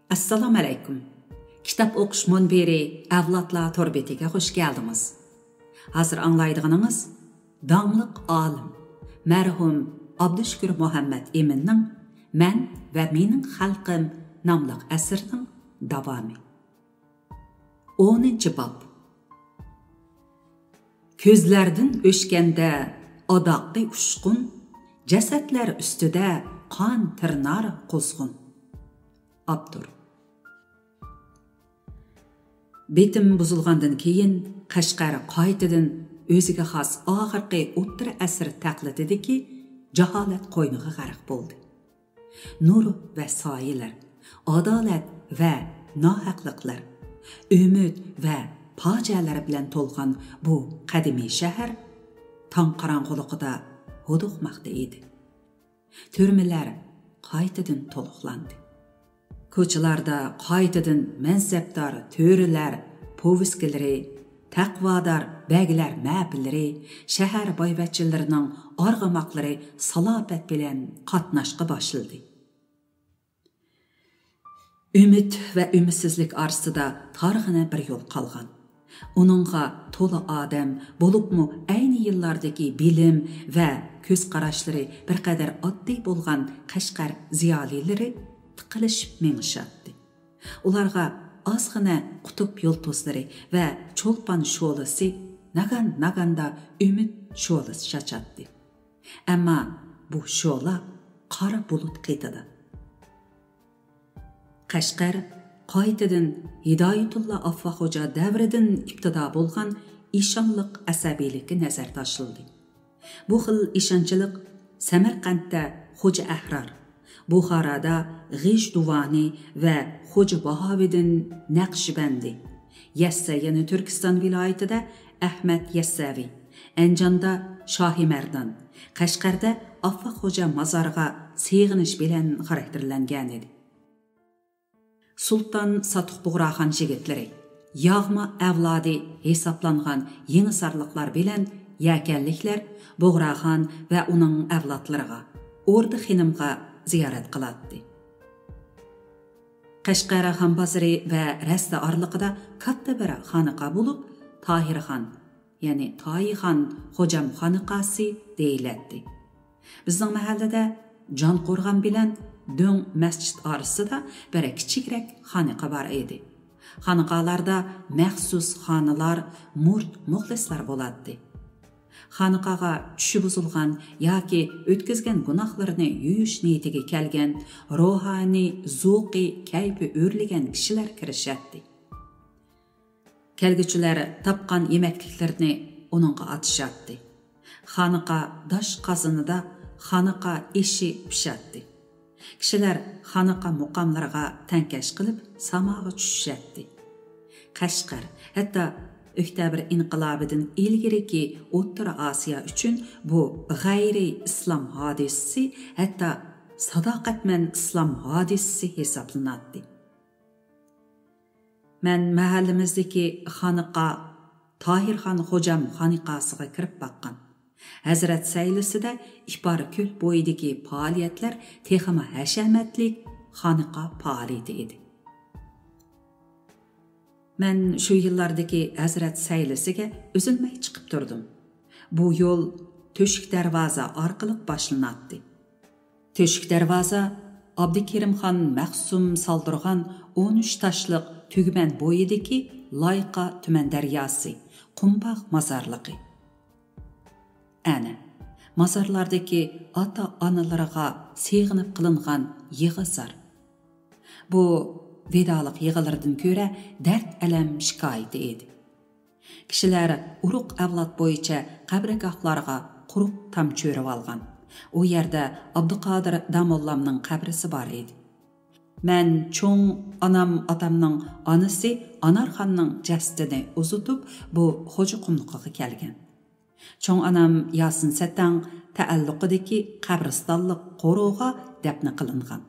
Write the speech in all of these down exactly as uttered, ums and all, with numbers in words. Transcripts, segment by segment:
ئەسسالامۇئەلەيكۇم. كىتاب ئوقۇش مۇنبىرى ئەۋلادلار تور بېتىگە خۇش كەلدىڭىز. ھازىر ئاڭلايدىغىنىڭىز داڭلىق ئالىم، مەرھۇم ئابدۇشۈكۈر مۇھەممەت ئىمىننىڭ مەن ۋە مېنىڭ خەلقىم ناملىق ئەسىرىنىڭ داۋامى. ئونىنچى باب. كۆزلەردىن ئۆچكەندە ئاداققى ئۇچقۇن، جەسەتلەر ئۈستىدە قان تىرنار قۇزغۇن. ئاپتور. بېتىم بۇزۇلغاندىن كېيىن، قەشقەر قايتىدىن ئۆزىگە خاس ئاخىرقى ئوتتۇرا ئەسىر تەقلىدىدىكى جاھالەت قوينىغا غەرق بولدى. نۇر ۋە سايىلەر، ئادالەت ۋە ناھەقلىقلار، ئۈمىد ۋە پاجىئەلەر بىلەن تولغان بۇ قەدىمىي شەھەر تاڭ قاراڭغۇلۇقىدا ھودۇقماقتا ئىدى. تۈرمىلەر قايتىدىن تولۇقلاندى. كوچىلاردا قايتىدىن مەنسەپدار تۆرىلەر پوۋىسكىلىرى، تەقۋادار بەگلەر مەپىلىرى، شەھەر بايۋەچچىلىرىنىڭ ئارغىماقلىرى سالاپەت بىلەن قاتناشقا باشلىدى. ئۈمىد ۋە ئۈمىدسىزلىك ئارىسىدا تارغىنا بىر يول قالغان. ئۇنىڭغا تولا ئادەم، بولۇپمۇ ئەينى يىللاردىكى بىلىم ۋە كۆز قاراشلىرى بىر قەدەر ئاددىي بولغان قەشقەر زىيالىيلىرى تىقىلىشىپ مېڭىشاتتى. ئۇلارغا ئازغىنە قۇتۇپ يۇلتۇزلىرى ۋە چولپان شولىسى ناگان-ناگاندا ئۈمىد شولىسى چاچاتتى. ئەمما بۇ شولا قارا بۇلۇت قېتىدا. قەشقەر قايتىدىن ھىدايەتۇللا ئاففا خوجا دەۋرىدىن ئىپتىدا بولغان ئىشانلىق ئەسەبىيلىككە نەزەر تاشلىدى. بۇ خىل ئىشانچلىق سەمەرقەنتتە خوجا ئەھرار، بۇخارادا غىژ دۇۋانى ۋە خوجا باھاۋىدىن نەقشىبەندى، يەسسە، يەنى تۈركىستان ۋىلايىتىدە ئەھمەد يەسسەۋى، ئەنجاندا شاھى مەردان، قەشقەردە ئاففا خوجا مازارغا سېغىنىش بىلەن خاراكتېرلەنگەنىدى. سۇلتان ساتۇق بۇغراخان يىگىتلىرى، ياغما ئەۋلادى ھېسابلانغان يېڭىسارلىقلار بىلەن يەكەنلىكلەر بۇغراخان ۋە ئۇنىڭ ئەۋلادلىرىغا، ئوردا خېنىمغا زىيارەت قىلاتتى. قەشقەر خان بازىرى ۋە رەستە ئارىلىقىدا كاتتا بىر خانىقا بولۇپ، تاھىرخان، يەنى تايىخان خوجام خانىقاسى دېيىلەتتى. بىزنىڭ مەھەللىدە جانقورغان بىلەن دۆڭ مەسچىت ئارىسىدا بىر كىچىكرەك خانىقا بار ئىدى. خانىقالاردا مەخسۇس خانىلار، مۇرىت مۇخلىسلار بولاتتى. خانىقاغا چۈشى بۇزۇلغان ياكى ئۆتكۈزگەن گۇناھلىرىنى يۇيۇش نىيىتىگە كەلگەن، روھانىي زوقى، كەيپى ئۆرلىگەن كىشىلەر كىرىشەتتى. كەلگۈچىلەر تاپقان يېمەكلىكلىرىنى ئۇنىڭغا ئاتىشاتتى. خانىقا داش قازىنىدا خانىقا ئېشى پىشاتتى. كىشىلەر خانىقا مۇقاملىرىغا تەڭكەش قىلىپ ساماغا چۈشۈشەتتى. قەشقەر، ھەتتا ئۆكتەبىر ئىنقىلابىدىن ئىلگىرىكى ئوتتۇرا ئاسىيا ئۈچۈن بۇ غەيرىي ئىسلام ھادىسىسى، ھەتتا ساداقەتمەن ئىسلام ھادىسىسى ھېسابلىناتتى. مەن مەھەللىمىزدىكى خانىقا تاھىرخان خوجام خانىقاسىغا كىرىپ باققان. ھەزرەت سەيلىسىدە ئىپار كۆل بويىدىكى پائالىيەتلەر تېخىمۇ ھەشەمەتلىك خانىقا پائالىيىتى ئىدى. مەن شۇ يىللاردىكى ھەزرەت سەيلىسىگە ئۈزۈلمەي چىقىپ تۇردۇم. بۇ يول تۆشۈك دەرۋازا ئارقىلىق باشلىناتتى. تۆشۈك دەرۋازا ئابدۇكېرىم خان مەخسۇم سالدۇرغان ئون ئۈچ تاشلىق تۈگمەن بويىدىكى لايقا تۈمەن دەرياسى، قۇمباغ مازارلىقى. ئەنە، مازارلاردىكى ئاتا-ئانىلىرىغا سېغىنىپ قىلىنغان يىغا-زار. بۇ ۋىدالىق يىغىلىرىدىن كۆرە دەرد-ئەلەم شىكايىتى ئىدى. كىشىلەر ئۇرۇق-ئەۋلاد بويىچە قەبرىگاھلارغا قۇرۇق تام چۆرۈۋالغان. ئۇ يەردە ئابدۇقادىر داموللامنىڭ قەبرىسى بار ئىدى. مەن چوڭ ئانام ئاتامنىڭ ئانىسى ئانارخاننىڭ جەسىتىنى ئۇزىتىپ، بۇ خوجا قۇملۇقىغا كەلگەن. چوڭ ئانام ياسىن سەتەڭ تەئەللۇقىدىكى قەبرىستانلىق قورۇغا دەپنە قىلىنغان.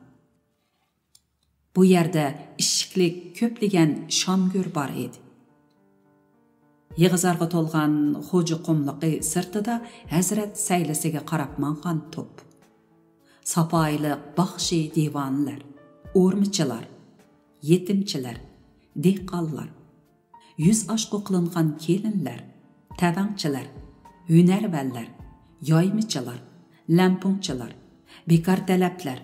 بۇ يەردە ئىشىكلىك كۆپلىگەن شامگۆر بار ئىدى. يىغىزارغا تولغان خوجا قۇملۇقى سىرتىدا ھەزرەت سەيلىسىگە قاراپ ماڭغان توپ. ساپايىلىق باخشى دىۋانىلەر، ئورمىچىلار، يېتىمچىلەر، دېھقانلار، يۈز ئاشقۇ قىلىنغان كېلىنلەر، تەۋەڭچىلەر، ھۈنەرۋەنلەر، يايمىچىلار، لەمپۇڭچىلار، بىكار تەلەپلەر،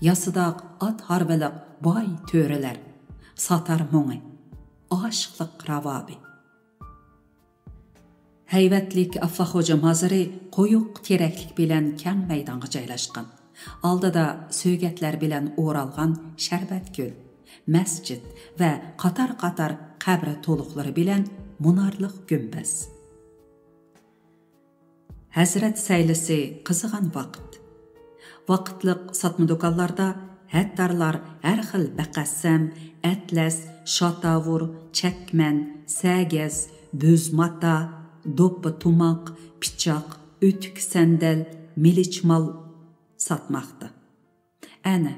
ياسىداق ئات ھارۋىلىق باي تۆرىلەر، ساتار مۇڭى، ئاشىقلىق راۋابى. ھەيۋەتلىك ئاففا خوجا مازىرى قويۇق تېرەكلىك بىلەن كەڭ مەيدانغا جايلاشقان. ئالدىدا سۆگەتلەر بىلەن ئورالغان شەربەتكۆل، مەسچىت ۋە قاتار-قاتار قەبرە تولۇقلىرى بىلەن مۇنارلىق گۈمبەز. ھەزرەت سەيلىسى قىزىغان ۋاقىت. ۋاقىتلىق ساتما دۇكانلاردا ھەتتارلار ھەر خىل بەقەسەم، ئەتلەس، شاتاۋۇر، چەكمەن، سەگەز، بۆز ماتا، دوپپا تۇماق، پىچاق، ئۆتۈك سەندەل، مىلىچ مال ساتماقتا. ئەنە،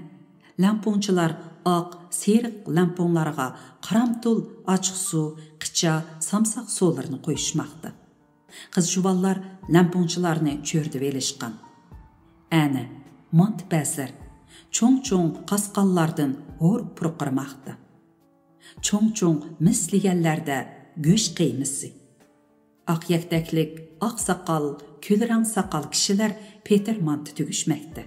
لەمپۇڭچىلار ئاق، سېرىق لەمپۇڭلارغا قارامتۇل ئاچچىقسۇ، قىچا، سامساق سۇلىرىنى قۇيۇشماقتا. قىز-جۇۋانلار لەمپۇڭچىلارنى چۆرىدىۋېلىشقان. ئەنە، مانتا بەزلەر چوڭ-چوڭ قاسقانلاردىن ھور پۇرقىرىماقتا. چوڭ-چوڭ مىس لېگەنلەردە گۆش قىيمىسى. ئاق يەكتەكلىك، ئاق ساقال، كۈلرەڭ ساقال كىشىلەر پېتىر مانتا تۈگۈشمەكتە.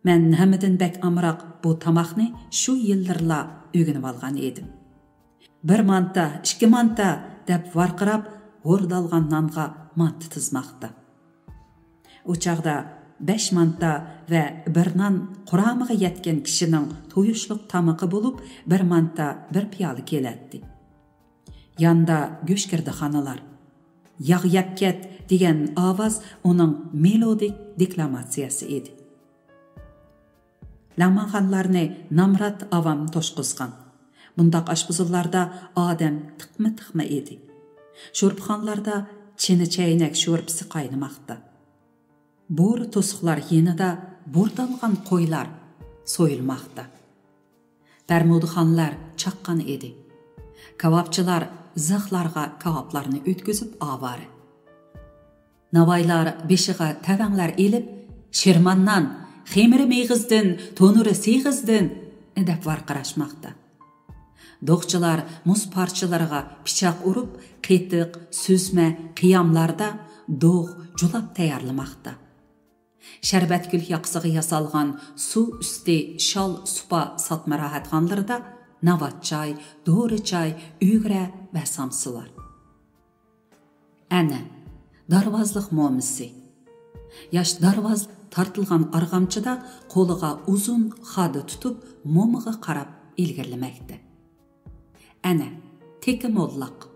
مەن ھەممىدىن بەك ئامراق بۇ تاماقنى شۇ يىللىرىلا ئۆگىنىۋالغان ئىدىم. «بىر مانتا، ئىككى مانتا!» دەپ ۋارقىراپ، ھوردالغان نانغا مانتا تىزماقتا. ئۇ چاغدا بەش مانتا ۋە بىر نان قۇرامىغا يەتكەن كىشىنىڭ تويۇشلۇق تامىقى بولۇپ، بىر مانتا بىر پىيالە كېلەتتى. ياندا گۆشگىردىخانىلار. «ياغ يەپ كەت» دېگەن ئاۋاز ئۇنىڭ مېلودىك دېكلاماتسىيەسى ئىدى. لەڭمەنخانلارنى نامرات ئاۋام توشقۇزغان. بۇنداق ئاشپۇزۇللاردا ئادەم تىقما-تىقما ئىدى. شورپىخانىلاردا چىنە چەينەك شورپىسى قاينىماقتا. بورا توسۇقلار يېنىدا بوردالغان قويلار سويۇلماقتا. بەرمۇدىخانلار چاققان ئىدى. كاۋاپچىلار زىخلارغا كاۋاپلارنى ئۆتكۈزۈپ ئاۋارە. ناۋايلار بېشىغا تەۋەڭلەر ئېلىپ، «شىرماندان، خېمىرى مېغىزدىن، تونۇرى سېغىزدىن» دەپ ۋارقىراشماقتا. دوغچىلار مۇز پارچىلىرىغا پىچاق ئۇرۇپ، قېتىق، سۈزمە، قىياملاردا دوغ، جۇلاپ تەييارلىماقتا. شەربەتكۈل ياقىسىغا ياسالغان سۇ ئۈستى شال سۇپا ساتما راھەتخانىلىرىدا ناۋات چاي، دورا چاي، ئۈگرە ۋە سامسىلار. ئەنە، دارۋازلىق مومىسى. ياش دارۋاز تارتىلغان ئارغامچىدا قولىغا ئۇزۇن خادا تۇتۇپ، مومىغا قاراپ ئىلگىرىلىمەكتە. ئەنە، تېكە موللاق.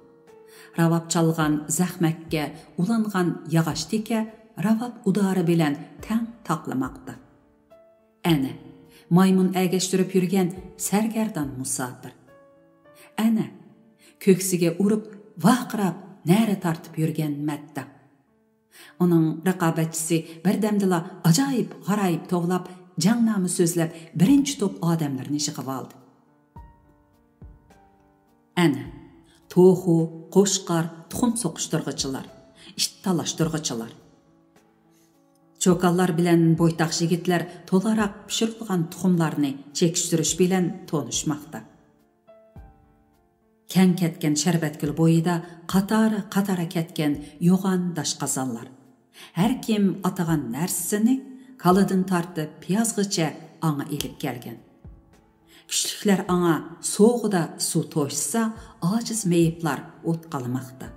راۋاب چالغان زەخمەككە ئۇلانغان ياغاچ تېكە راۋاب ئۇدارى بىلەن تەڭ تاقلىماقتا. ئەنە، مايمۇن ئەگەشتۈرۈپ يۈرگەن سەرگەردان مۇساپىر. ئەنە، كۆكسىگە ئۇرۇپ، ۋارقىراپ، نەرە تارتىپ يۈرگەن مەدداھ. ئۇنىڭ رىقابەتچىسى بىردەمدىلا ئاجايىپ غارايىپ توۋلاپ، جەڭنامە سۆزلەپ، بىرىنچى توپ ئادەملىرىنى يىغىۋالدى. ئەنە، توخۇ، قوچقار، تۇخۇم سوقۇشتۇرغۇچىلار، ئىت تالاشتۇرغۇچىلار. چوكانلار بىلەن بويتاق يىگىتلەر تولاراق پىشۇرۇلغان تۇخۇملارنى چېكىشتۈرۈش بىلەن تونۇشماقتا. كەڭ كەتكەن شەربەتكۆل بويىدا قاتار-قاتار كەتكەن يوغان داشقازانلار. ھەر كىم ئاتىغان نەرسىسىنى كالىدىن تارتىپ پىيازغىچە ئاڭا ئېلىپ كەلگەن. كۈچلۈكلەر ئاڭا سوغىدا سۇ توشسا، ئاجىز مېيىپلار ئوت قالىماقتا.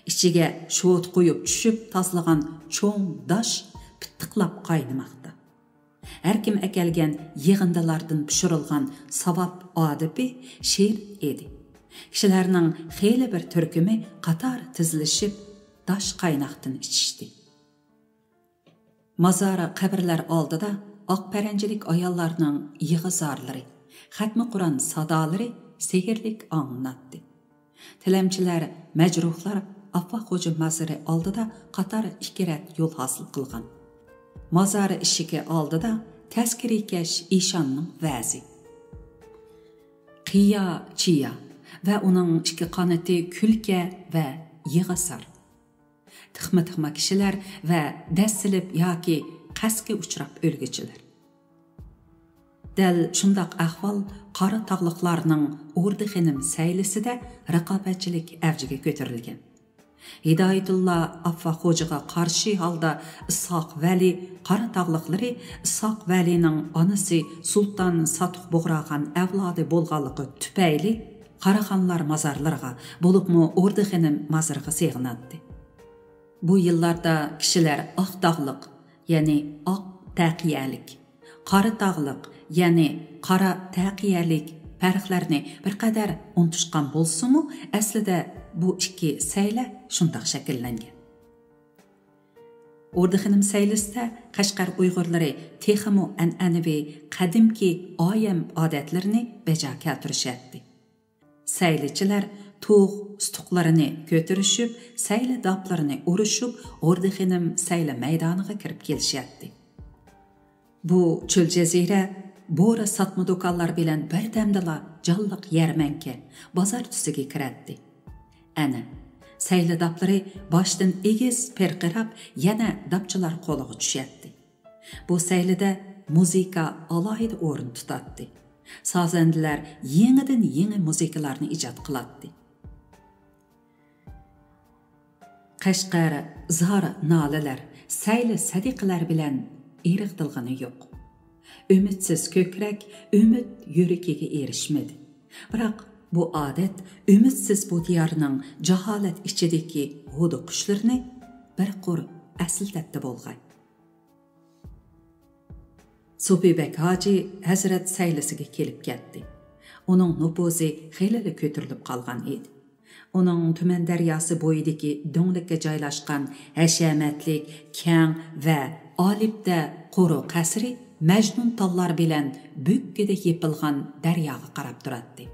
ئىچىگە شوت قۇيۇپ چۈشۈپ تازىلىغان چوڭ داش پىتتىقلاپ قاينىماقتا. ھەر كىم ئەكەلگەن يىغىندىلاردىن پىشۇرۇلغان ساۋاپ ئادىپى شېرىن ئىدى. كىشىلەرنىڭ خېلى بىر تۈركۈمى قاتار تىزىلىشىپ، داش قايناقتىن ئىچىشتى. مازار قەبرىلەر ئالدىدا ئاق پەرەنجىلىك ئاياللارنىڭ يىغا-زارلىرى، خەتمە قۇرئان سادالىرى سېھىرلىك ئاڭلىناتتى. تىلەمچىلەر، مەجرۇھلار ئاففا خوجا مازىرى ئالدىدا قاتار ئىككى رەت يول ھاسىل قىلغان. مازار ئىشىكى ئالدىدا تەزكىرىكەش ئىشاننىڭ ۋەزى. قىيا، چىيا ۋە ئۇنىڭ ئىككى قانىتى كۈلكە ۋە يىغا-زار. تىقما-تىقما كىشىلەر ۋە دەس سېلىپ ياكى قەستكە ئۇچراپ ئۆلگۈچىلەر. دەل شۇنداق ئەھۋال قارا تاغلىقلارنىڭ ئوردا خېنىم سەيلىسىدە رىقابەتچىلىك ئەۋجىگە كۆتۈرۈلگەن. ھىدايەتۇللا ئاففا خوجىغا قارشى ھالدا ئىسھاق ۋەلى قارا تاغلىقلىرى ئىسھاق ۋەلىنىڭ ئانىسى سۇلتان ساتۇق بۇغراخان ئەۋلادى بولغانلىقى تۈپەيلى قاراخانلار مازارلىرىغا، بولۇپمۇ ئوردا خېنىم مازىرىغا سېغىناتتى. بۇ يىللاردا كىشىلەر ئاق تاغلىق، يەنى ئاق تەقىيەلىك، قارا تاغلىق، يەنى قارا تەقىيەلىك پەرقلەرنى بىر قەدەر ئۇنتۇشقان بولسىمۇ، ئەسلىدە بۇ ئىككى سەيلە شۇنداق شەكىللەنگەن. ئوردا خېنىم سەيلىسىدە قەشقەر ئۇيغۇرلىرى تېخىمۇ ئەنئەنىۋى قەدىمكى ئايەم ئادەتلىرىنى بەجا كەلتۈرۈشەتتى. سەيلىچىلەر تۇغ ئۇستۇقلىرىنى كۆتۈرۈشۈپ، سەيلە داپلىرىنى ئۇرۇشۇپ، ئوردا خېنىم سەيلە مەيدانىغا كىرىپ كېلىشەتتى. بۇ چۆل جەزىرە بورا ساتما دۇكانلار بىلەن بىردەمدىلا جانلىق يەرمەنكە، بازار تۈسىگە كىرەتتى. ئەنە، سەيلە داپلىرى باشتىن ئېگىز پىرقىراپ، يەنە داپچىلار قولىغا چۈشەتتى. بۇ سەيلىدە مۇزىكا ئالاھىدە ئورۇن تۇتاتتى. سازەندىلەر يېڭىدىن يېڭى مۇزىكىلارنى ئىجاد قىلاتتى. قەشقەر زار نالىلەر، سەيلە سەدىقىلەر بىلەن ئېرىغدىلغىنى يوق. ئۈمىدسىز كۆكرەك ئۈمىد يۈرىكىگە ئېرىشمىدى. بىراق بۇ ئادەت ئۈمىدسىز بۇ دىيارنىڭ جاھالەت ئىچىدىكى ھودۇقۇشلىرىنى بىر قۇر ئەسلىتەتتى بولغاي. سوپى بەگ ھاجى ھەزرەت سەيلىسىگە كېلىپ كەتتى. ئۇنىڭ نوپۇزى خېلىلا كۆتۈرۈلۈپ قالغان ئىدى. ئۇنىڭ تۈمەن دەرياسى بويىدىكى دۆڭلۈككە جايلاشقان ھەشەمەتلىك، كەڭ ۋە ئالىپتە قورۇ قەسرى مەجنۇن تاللار بىلەن بۈككىدە يېپىلغان دەرياغا قاراپ تۇراتتى.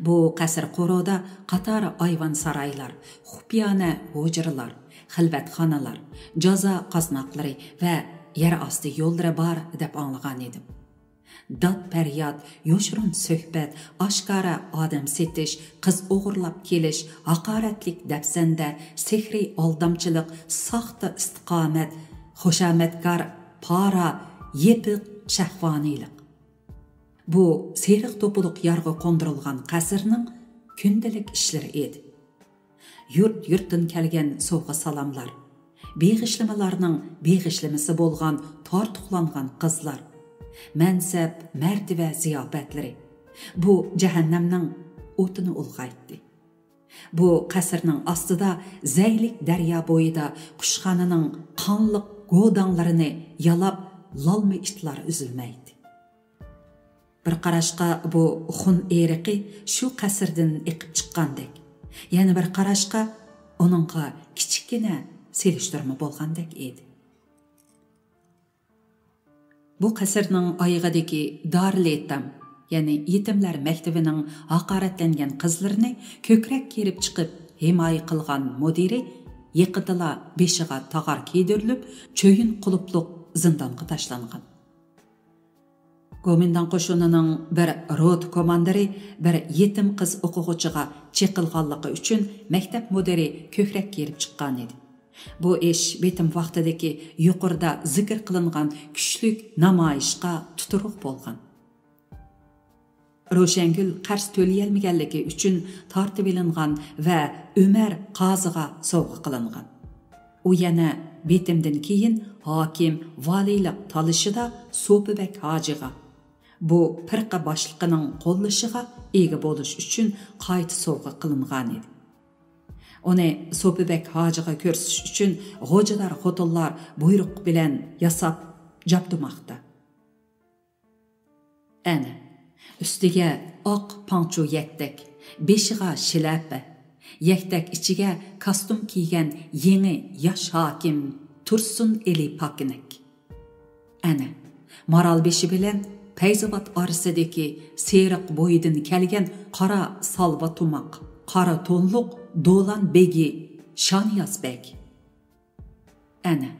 بۇ قەسىر قورۇدا قاتار ئايۋان سارايلار، خۇپىيانە ھۇجرىلار، خىلۋەتخانىلار، جازا قازناقلىرى ۋە يەر ئاستى يوللىرى بار دەپ ئاڭلىغان ئىدىم. داد-پەرياد، يوشۇرۇن سۆھبەت، ئاشكارا ئادەم سېتىش، قىز ئوغرىلاپ كېلىش، ھاقارەتلىك دەپسەندە، سېھرىي ئالدامچىلىق، ساختا ئىستىقامەت، خۇشامەتكار پارا، يېپىق شەھۋانىيلىق. بۇ سېرىق توپىلىق يارغا قوندۇرۇلغان قەسىرنىڭ كۈندىلىك ئىشلىرى ئىدى. يۇرت-يۇرتتىن كەلگەن سوۋغا-سالاملار، بېغىشلىمىلارنىڭ بېغىشلىمىسى بولغان تارتۇقلانغان قىزلار، مەنسەپ، مەرتىۋە زىياپەتلىرى بۇ جەھەننەمنىڭ ئوتىنى ئۇلغايتتى. بۇ قەسىرنىڭ ئاستىدا زەيلىك دەريا بويىدا قۇشخانىنىڭ قانلىق گوداڭلىرىنى يالاپ لالما ئىتلار ئۈزۈلمەيتتى. بىر قاراشقا بۇ خۇن ئېرىقى شۇ قەسىردىن ئېقىپ چىققاندەك، يەنە بىر قاراشقا ئۇنىڭغا كىچىككىنە سېلىشتۇرما بولغاندەك ئىدى. بۇ قەسىرنىڭ ئايىغىدىكى دارىلئېتام، يەنى يېتىملەر مەكتىۋىنىڭ ھاقارەتلەنگەن قىزلىرىنى كۆكرەك كېرىپ چىقىپ ھىمايە قىلغان مۇدىرى يېقىندىلا بېشىغا تاغار كىيدۈرۈلۈپ، چويۇن قۇلۇپلۇق زىندانغا تاشلانغان. گومىنداڭ قوشۇنىنىڭ بىر روتا كوماندىرى بىر يېتىم قىز ئوقۇغۇچىغا چېقىلغانلىقى ئۈچۈن مەكتەپ مۇدىرى كۆكرەك كېرىپ چىققانىدى. بۇ ئىش بېتىم ۋاقتىدىكى يۇقىرىدا زىكىر قىلىنغان كۈچلۈك نامايىشقا تۇتۇرۇق بولغان. روشەنگۈل قەرز تۆلىيەلمىگەنلىكى ئۈچۈن تارتىۋېلىنغان ۋە ئۆمەر قازىغا سوۋغا قىلىنغان. ئۇ يەنە بېتىمدىن كېيىن ھاكىم، ۋالىيلىق تالىشىدا سوپى بەگ ھاجىغا، بۇ پىرقە باشلىقىنىڭ قوللىشىغا ئىگە بولۇش ئۈچۈن قايتا سوۋغا قىلىنغانىدى. ئۇنى سوپى بەگ ھاجىغا كۆرسىتىش ئۈچۈن غوجىدار خوتۇنلار بۇيرۇق بىلەن ياساپ جابدۇماقتا. ئەنە، ئۈستىگە ئاق پاڭچۇ يەكتەك، بېشىغا شىلەپە، يەكتەك ئىچىگە كاستۇم كىيگەن يېڭى ياش ھاكىم تۇرسۇن ئېلى پاكىنەك. ئەنە، مارالبېشى بىلەن پەيزىۋات ئارىسىدىكى سېرىق بويىدىن كەلگەن قارا سالۋا تۇماق، قارا تونلۇق دولان بېگى شانىياز بەگ. ئەنە،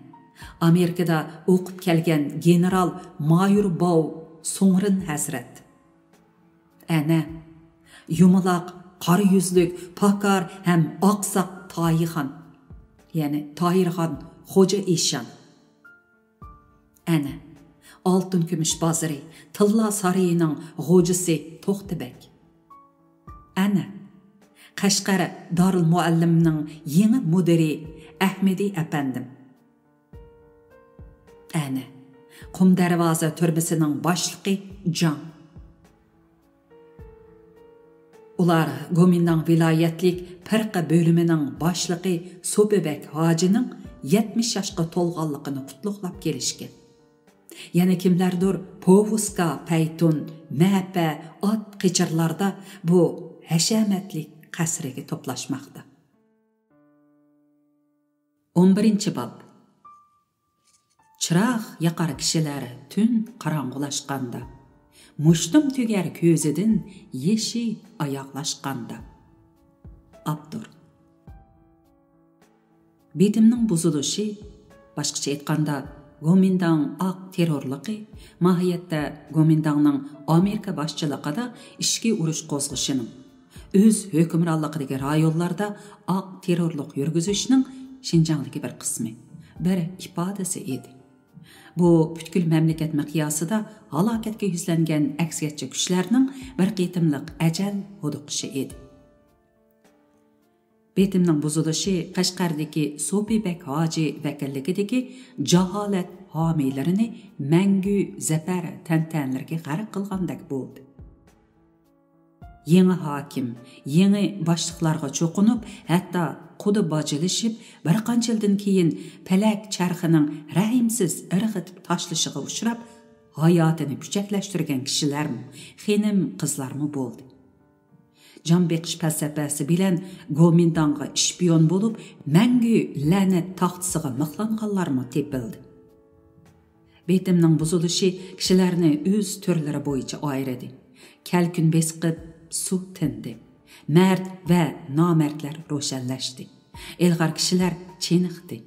ئامېرىكىدا ئوقۇپ كەلگەن گېنېرال مايور باۋ سۇڭرىن ھەزرەت. ئەنە، يۇمىلاق، قارا يۈزلۈك، پاكار ھەم ئاقساق تايىخان، يەنى تاھىرخان خوجا ئىشان. ئەنە، ئالتۇن كۈمۈش بازىرى، تىللا سارىيىنىڭ غوجىسى توختى بەگ. ئەنە، قەشقەر دارىلمۇئەللىمنىڭ يېڭى مۇدىرى ئەھمىدى ئەپەندىم. ئەنە، قۇم دەرۋازا تۈرمىسىنىڭ باشلىقى جاڭ. ئۇلار گومىنداڭ ۋىلايەتلىك پىرقە بۆلۈمىنىڭ باشلىقى سوپى بەگ ھاجىنىڭ يەتمىش ياشقا تولغانلىقىنى قۇتلۇقلاپ كېلىشكەن. يەنە كىملەردۇر پوۋۇسكا، پەيتۇن، مەپە، ئات قېچىرلاردا بۇ ھەشەمەتلىك قەسرىگە توپلاشماقتا. ئون بىرىنچى باب. چىراغ ياقار كىشىلەر تۈن قاراڭغۇلاشقاندا، مۇشتۇم تۈگەر كۆزىدىن يېشى ئاياغلاشقاندا. ئاپتور. بېتىمنىڭ بۇزۇلۇشى، باشقىچە ئېيتقاندا، گومىنداڭ ئاق تېررورلۇقى، ماھىيەتتە گومىنداڭنىڭ ئامېرىكا باشچىلىقىدا ئىچكى ئۇرۇش قوزغىشىنىڭ، ئۆز ھۆكۈمرانلىقىدىكى رايونلاردا ئاق تېررورلۇق يۈرگۈزۈشنىڭ شىنجاڭدىكى بىر قىسمى، بىر ئىپادىسى ئىدى. بۇ پۈتكۈل مەملىكەت مىقياسىدا ھالاكەتكە يۈزلەنگەن ئەكسىچە كۈچلەرنىڭ بىر قېتىملىق ئەجەل ھودۇقۇشى ئىدى. بېتىمنىڭ بۇزۇلۇشى قەشقەردىكى سوپى بەگ ھاجى ۋەكىللىكىدىكى جاھالەت ھامىيلىرىنى مەڭگۈ زەپەر تەنتەنىلىرىگە غەرق قىلغاندەك بولدى. يېڭى ھاكىم، يېڭى باشلىقلارغا چوقۇنۇپ، ھەتتا قۇدا باجىلىشىپ، بىر قانچە يىلدىن كېيىن پەلەك چەرخىنىڭ رەھىمسىز ئىرغىتىپ تاشلىشىغا ئۇچراپ، ھاياتىنى پۈچەكلەشتۈرگەن كىشىلەرمۇ، خېنىم-قىزلارمۇ بولدى. جان بېقىش پەلسەپەسى بىلەن گومىنداڭغا ئىشپىيون بولۇپ، مەڭگۈ لەنەت تاختىسىغا مىخلانغانلارمۇ تېپىلدى. بېتىمنىڭ بۇزۇلۇشى كىشىلەرنى ئۆز تۈرلىرى بويىچە ئايرىدى. كەلكۈن بېسىقىپ، سۇ تىندى. مەرد ۋە نامەردلەر روشەنلەشتى. ئىلغار كىشىلەر چېنىقتى.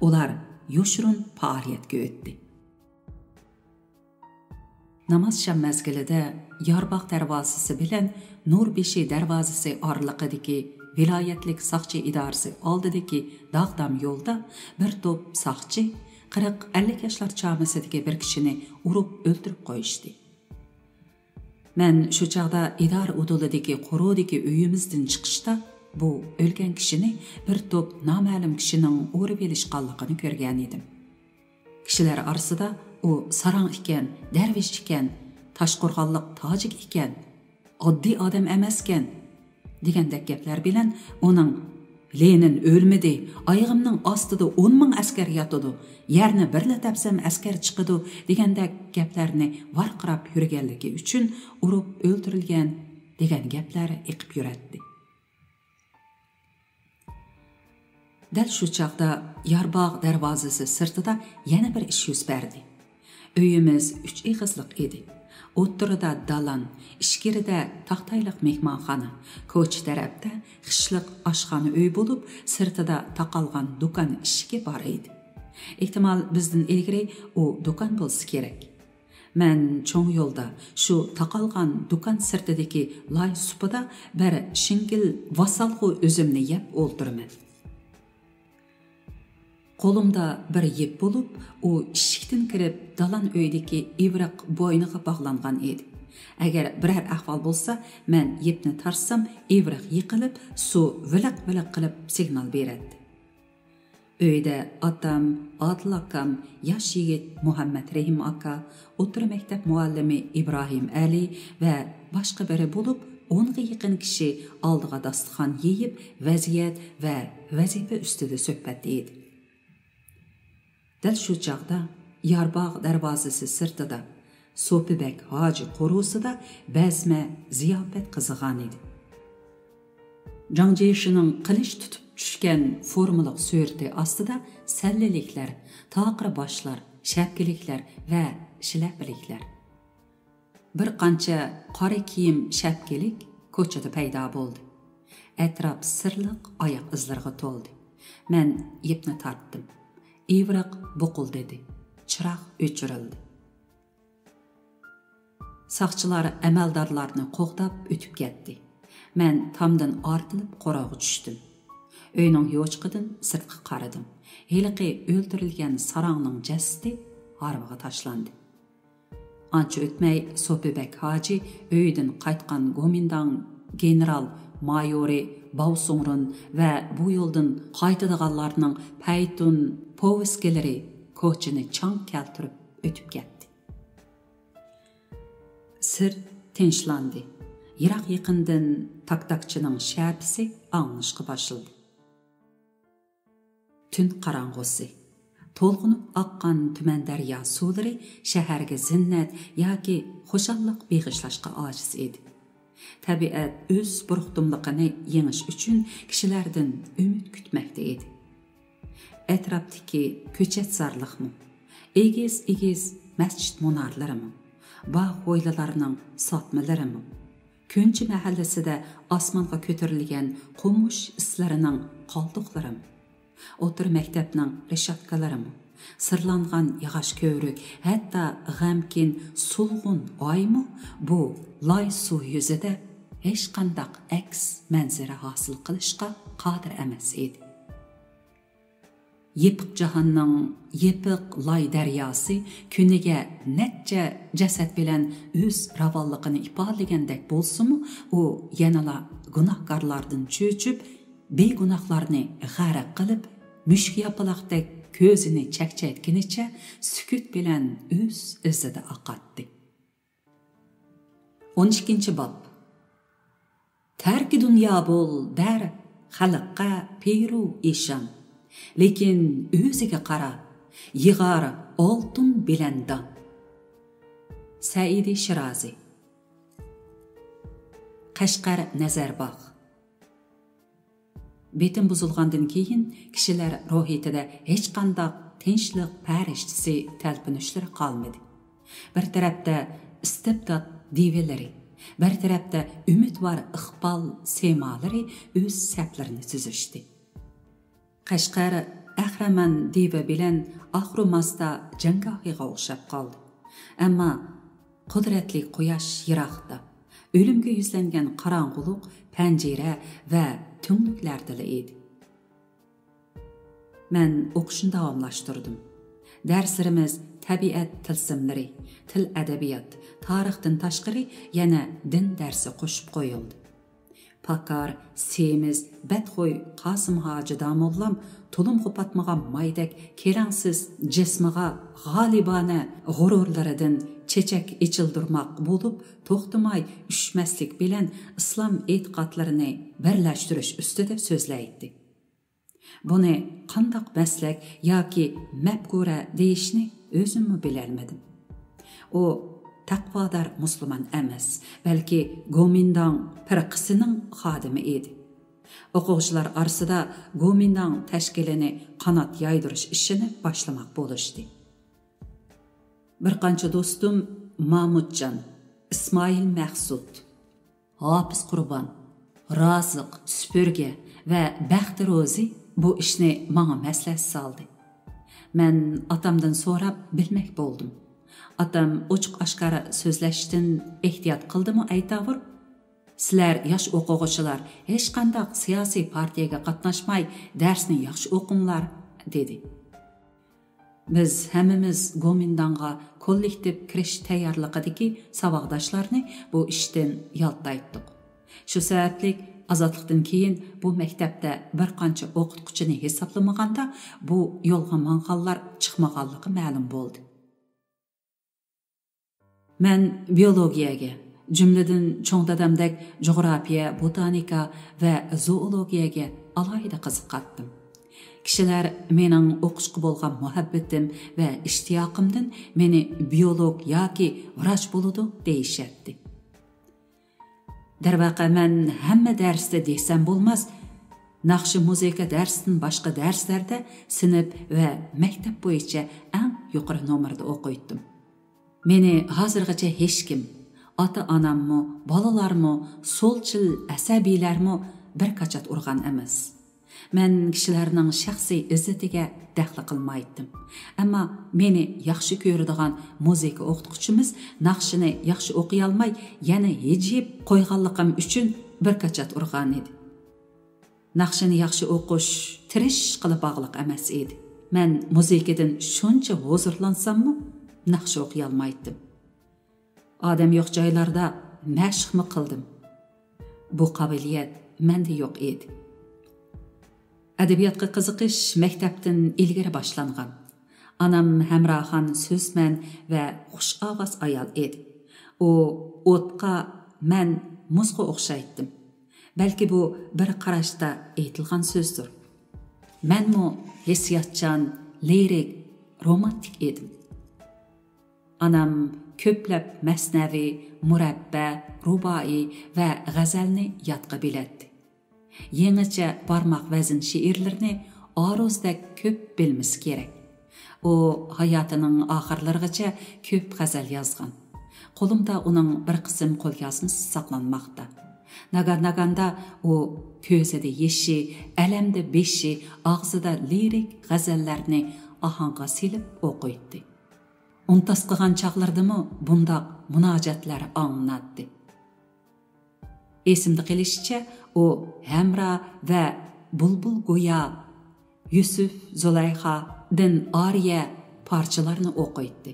ئۇلار يوشۇرۇن پائالىيەتكە ئۆتتى. نامازشام مەزگىلىدە يارباغ دەرۋازىسى بىلەن نۇربېشى دەرۋازىسى ئارىلىقىدىكى ۋىلايەتلىك ساقچى ئىدارىسى ئالدىدىكى داغدام يولدا بىر توپ ساقچى قىرىق ئەللىك ياشلار چامىسىدىكى بىر كىشىنى ئۇرۇپ ئۆلتۈرۈپ قويۇشتى. مەن شۇ چاغدا ئىدارە ئۇدۇلىدىكى قورۇدىكى ئۆيىمىزدىن چىقىشتا، بۇ ئۆلگەن كىشىنى بىر توپ نامەلۇم كىشىنىڭ ئۇرۇۋېلىشقانلىقىنى كۆرگەنىدىم. كىشىلەر ئارىسىدا، «ئۇ ساراڭ ئىكەن، دەرۋىش ئىكەن، تاشقورغانلىق تاجىك ئىكەن، ئاددىي ئادەم ئەمەسكەن» دېگەندەك گەپلەر بىلەن ئۇنىڭ «لېنىن ئۆلمىدى، ئايىغىمنىڭ ئاستىدا ئون مىڭ ئەسكەر ياتىدۇ، يەرنى بىرلا تەپسەم ئەسكەر چىقىدۇ» دېگەندەك گەپلەرنى ۋارقىراپ يۈرگەنلىكى ئۈچۈن ئۇرۇپ ئۆلتۈرۈلگەن دېگەن گەپلەر ئېقىپ يۈرەتتى. دەل شۇ چاغدا يارباغ دەرۋازىسى سىرتىدا يەنە بىر ئىش يۈز بەردى. ئۆيىمىز ئۈچ ئېغىزلىق ئىدى. ئوتتۇرىدا دالان، ئىچكىرىدە تاختايلىق مېھمانخانا، كوچا تەرەپتە خىشلىق ئاشخانا ئۆي بولۇپ، سىرتىدا تاقالغان دۇكان ئىشىكى بار ئىدى. ئېھتىمال، بىزدىن ئىلگىرى ئۇ دۇكان بولسا كېرەك. مەن چوڭ يولدا، شۇ تاقالغان دۇكان سىرتىدىكى لاي سۇپىدا بىر شىڭگىل ۋاسالغۇ ئۈزۈمنى يەپ ئولتۇرىمەن. قولۇمدا بىر يىپ بولۇپ، ئۇ ئىشىكتىن كىرىپ، دالان ئۆيدىكى ئىۋرىق بوينىغا باغلانغان ئىدى. ئەگەر بىرەر ئەھۋال بولسا، مەن يىپنى تارتسام، ئىۋرىق يىقىلىپ، سۇ ۋىلىق-ۋىلىق قىلىپ سىگنال بېرەتتى. ئۆيدە ئاتام، ئادىل ئاكام، ياش يىگىت مۇھەممەت رېھىم ئاكا، ئوتتۇرا مەكتەپ مۇئەللىمى ئىبراھىم ئەلى ۋە باشقا بىرى بولۇپ، ئونغا يېقىن كىشى ئالدىغا داستىخان يېيىپ، ۋەزىيەت ۋە ۋەزىپە ئۈستىدە سۆھبەتتە ئىدى. دەل شۇ چاغدا يارباغ دەرۋازىسى سىرتىدا، سوپى بەگ ھاجى قورۇسىدا بەزمە زىياپەت قىزىغانىدى. جاڭ جيېشىنىڭ قىلىچ تۇتۇپ چۈشكەن فورمىلىق سۈرىتى ئاستىدا سەللىلىكلەر، تاقىر باشلار، شەپكىلىكلەر ۋە شىلەپىلىكلەر. بىر قانچە قارا كىيىم، شەپكىلىك كوچىدا پەيدا بولدى. ئەتراپ سىرلىق ئاياق ئىزلىرىغا تولدى. مەن يىپنى تارتتىم. ئىۋرىق بۇقۇلدىدى. چىراغ ئۆچۈرۈلدى. ساقچىلار ئەمەلدارلارنى قوغداپ ئۆتۈپ كەتتى. مەن تامدىن ئارتىلىپ قورۇغا چۈشتۈم. ئۆينىڭ يوچۇقىدىن سىرتقا قارىدىم. ھېلىقى ئۆلتۈرۈلگەن ساراڭنىڭ جەسىتى ھارۋىغا تاشلاندى. ئانچە ئۆتمەي سوپى بەگ ھاجى ئۆيىدىن قايتقان گومىنداڭ گېنېرال مايورى باۋ سۇڭرۇن ۋە بۇ يولدىن قايتىدىغانلارنىڭ پەيتۇن پوۋىسكىلىرى كوچىنى چاڭ كەلتۈرۈپ ئۆتۈپ كەتتى. سىرت تىنچلاندى. يىراق-يېقىندىن تاك-تاكچىنىڭ شەپىسى ئاڭلىنىشقا باشلىدى. تۈن قاراڭغۇسى. تولغىنىپ ئاققان تۈمەن دەريا سۇلىرى شەھەرگە زىننەت ياكى خۇشاللىق بېغىشلاشقا ئاجىز ئىدى. تەبىئەت ئۆز بۇرۇقتۇملۇقىنى يېڭىش ئۈچۈن كىشىلەردىن ئۈمىد كۈتمەكتە ئىدى. ئەتراپتىكى كۆچەت زارلىقمۇ، ئېگىز-ئېگىز مەسچىت مۇنارلىرىمۇ، باغ ھويلىلارنىڭ ساتمىلىرىمۇ، كۆنچى مەھەللىسىدە ئاسمانغا كۆتۈرۈلگەن قومۇش ئىسلىرىنىڭ قالدۇقلىرىمۇ، ئوتتۇرا مەكتەپنىڭ رېشاتكىلىرىمۇ، سىرلانغان ياغاچ كۆۋرۈك، ھەتتا غەمكىن سولغۇن ئايمۇ بۇ لاي سۇ يۈزىدە ھېچقانداق ئەكس مەنزىرە ھاسىل قىلىشقا قادىر ئەمەس ئىدى. يېپىق جاھاننىڭ يېپىق لاي دەرياسى كۈنىگە نەچچە جەسەت بىلەن ئۆز راۋانلىقىنى ئىپادىلىگەندەك بولسىمۇ، ئۇ يەنىلا گۇناھكارلاردىن چۆچۈپ، بىگۇناھلارنى غەرق قىلىپ، مۈشۈك ياپىلاقتەك كۆزىنى چەكچەيتكىنىچە سۈكۈت بىلەن ئۆز ئىزىدا ئاقاتتى. ئون ئىككىنچى باب. تەركى دۇنيا بول دەر خەلققە پىرۇ ئىشان، لېكىن ئۆزىگە قارا، يىغار ئالتۇن بىلەن دان. سەئىدى شىرازى. قەشقەر نەزەرباغ. بېتىم بۇزۇلغاندىن كېيىن كىشىلەر روھىيىتىدە ھېچقانداق تىنچلىق پەرىشتىسى تەلپۈنۈشلىرى قالمىدى. بىر تەرەپتە ئىستىبدات دىۋىلىرى، بىر تەرەپتە ئۈمىدۋار ئىقبال سىمالىرى ئۆز سەپلىرىنى تۈزۈشتى. قەشقەر ئەھرەمەن دىۋى بىلەن ئاخرۇماستا جەڭگاھىغا ئوخشاپ قالدى. ئەمما قۇدرەتلىك قۇياش يىراقتا، ئۆلۈمگە يۈزلەنگەن قاراڭغۇلۇق پەنجىرە ۋە تۈڭلۈكلەردىلا ئىدى. مەن ئوقۇشنى داۋاملاشتۇردۇم. دەرسلىرىمىز تەبىئەت تىلسىملىرى، تىل ئەدەبىيات، تارىختىن تاشقىرى يەنە دىن دەرسى قوشۇپ قويۇلدى. پاكار، سېمىز، بەتخۇي قاسىم ھاجى داموللام تۇلۇمغا پاتمىغان مايدەك كېرەڭسىز جىسمىغا غالىبانە غۇرۇرلىرىدىن چېچەك ئېچىلدۇرماق بولۇپ، توختىماي ئۈشمەسلىك بىلەن ئىسلام ئېتىقادلىرىنى بىرلەشتۈرۈش ئۈستىدە سۆزلەيتتى. بۇنى قانداق مەسلەك ياكى مەپكۇرە دېيىشنى ئۆزۈممۇ بىلەلمىدىم. ئۇ تەقۋادار مۇسۇلمان ئەمەس، بەلكى گومىنداڭ پىرقىسىنىڭ خادىمى ئىدى. ئوقۇغۇچىلار ئارىسىدا گومىنداڭ تەشكىلىنى قانات يايدۇرۇش ئىشىنى باشلىماق بولۇشتى. بىر قانچە دوستۇم مامۇتجان، ئىسمائىل مەخسۇت، ھاپىز قۇربان، رازىق، سۈپۈرگە ۋە بەختى روزى بۇ ئىشنى ماڭا مەسلىھەت سالدى. مەن ئاتامدىن سوراپ بىلمەك بولدۇم. ئاتام ئوچۇق-ئاشكارا سۆزلەشتىن ئېھتىيات قىلدىمۇ ئەيتاۋۇر، «سىلەر ياش ئوقۇغۇچىلار ھېچقانداق سىياسىي پارتىيەگە قاتناشماي دەرسنى ياخشى ئوقۇڭلار» دېدى. بىز ھەممىمىز گومىنداڭغا كوللېكتىپ كىرىش تەييارلىقىدىكى ساۋاقداشلارنى بۇ ئىشتىن يالتايتتۇق. شۇ سەۋەبلىك ئازادلىقتىن كېيىن بۇ مەكتەپتە بىر قانچە ئوقۇتقۇچىنى ھېسابلىمىغاندا، بۇ يولغا ماڭغانلار چىقمىغانلىقى مەلۇم بولدى. مەن بىيولوگىيەگە، جۈملىدىن چوڭ دادامدەك جۇغراپىيە، بوتانىكا ۋە زوئولوگىيەگە ئالاھىدە قىزىقاتتىم. كىشىلەر مېنىڭ ئوقۇشقا بولغان مۇھەببىتىم ۋە ئىشتىياقىمدىن مېنى بىيولوگ ياكى ۋراچ بولىدۇ دېيىشەتتى. دەرۋەقە، مەن ھەممە دەرستە دېسەم بولماس، ناخشا مۇزىكا دەرسىدىن باشقا دەرسلەردە سىنىپ ۋە مەكتەپ بويىچە ئەڭ يۇقىرى نومۇردا ئوقۇيتتۇم. مېنى ھازىرغىچە ھېچكىم، ئاتا-ئاناممۇ، بالىلارمۇ، سولچىل ئەسەبىيلەرمۇ بىر كاچات ئۇرغان ئەمەس. مەن كىشىلەرنىڭ شەخسىي ئىززىتىگە دەخلى قىلمايتتىم. ئەمما مېنى ياخشى كۆرىدىغان مۇزىكا ئوقۇتقۇچىمىز ناخشىنى ياخشى ئوقۇيالماي، يەنە ھىجىيىپ قويغانلىقىم ئۈچۈن بىر كاچات ئۇرغانىدى. ناخشىنى ياخشى ئوقۇش تىرىشقىلا باغلىق ئەمەس ئىدى. مەن مۇزىكىدىن شۇنچە ھۇزۇرلانساممۇ، ناخشا ئوقۇيالمايتتىم. ئادەم يوق جايلاردا مەشىقمۇ قىلدىم. بۇ قابىلىيەت مەندە يوق ئىدى. ئەدەبىياتقا قىزىقىش مەكتەپتىن ئىلگىرى باشلانغان. ئانام ھەمراخان سۆزمەن ۋە خۇش ئاۋاز ئايال ئىدى. ئۇ ئوتقا، مەن مۇزغا ئوخشايتتىم. بەلكى بۇ بىر قاراشتا ئېيتىلغان سۆزدۇر. مەنمۇ ھېسسىياتچان، لىرىك، رومانتىك ئىدىم. ئانام كۆپلەپ مەسنەۋى، مۇرەببە، رۇبائىي ۋە غەزەلنى يادقا بىلەتتى. يېڭىچە بارماق ۋەزىن شېئىرلىرىنى ئارۇزدەك كۆپ بىلمىسە كېرەك. ئۇ ھاياتىنىڭ ئاخىرلىرىغىچە كۆپ غەزەل يازغان. قولۇمدا ئۇنىڭ بىر قىسىم قوليازمىسى ساقلانماقتا. ناگان-ناگاندا ئۇ كۆزىدە يېشى، ئەلەمدە بېشى، ئاغزىدا لىرىك غەزەللەرنى ئاھاڭغا سېلىپ ئوقۇيتتى. ئۇنتاس قىلغان چاغلىرىدىمۇ بۇنداق مۇناجاتلار ئاڭلىناتتى. ئېسىمدە قېلىشىچە، ئۇ ھەمرا ۋە بۇلبۇل گويا، يۈسۈپ، زۇلەيخا، دىن ئارىيە پارچىلارنى ئوقۇيتتى.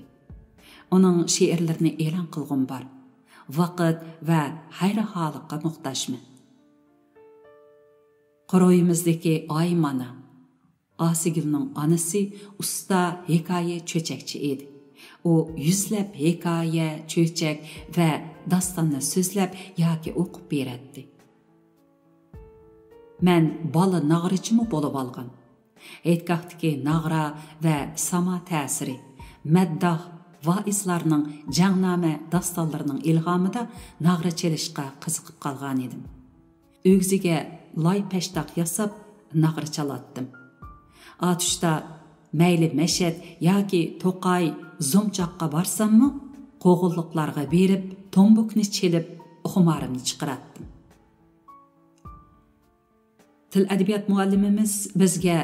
ئۇنىڭ شېئىرلىرىنى ئېلان قىلغۇم بار. ۋاقىت ۋە ھەيرىھالىققا موھتاجمەن. قورۇيىمىزدىكى ئايمانا، ئاسىگۈلنىڭ ئانىسى ئۇستا ھېكايە چۆچەكچى ئىدى. ئۇ يۈزلەپ ھېكايە، چۆچەك ۋە داستاننى سۆزلەپ ياكى ئوقۇپ بېرەتتى. مەن بالا ناغرىچىمۇ بولۇۋالغان. ھېيتگاھتىكى ناغرا ۋە ساما تەسىرى، مەدداھ ۋائىزلارنىڭ جەڭنامە داستانلىرىنىڭ ئىلھامىدا ناغرا چېلىشقا قىزىقىپ قالغانىدىم. ئۆگزىگە لاي پەشتاق ياساپ، ناغرا چالاتتىم. ئاتۇشتا مەيلى مەشەد ياكى توقاي، زومچاققا بارساممۇ، قوغۇنلۇقلارغا بېرىپ، تومبۇكنى چېلىپ، خۇمارىمنى چىقىراتتىم. تىل ئەدەبىيات مۇئەللىمىمىز بىزگە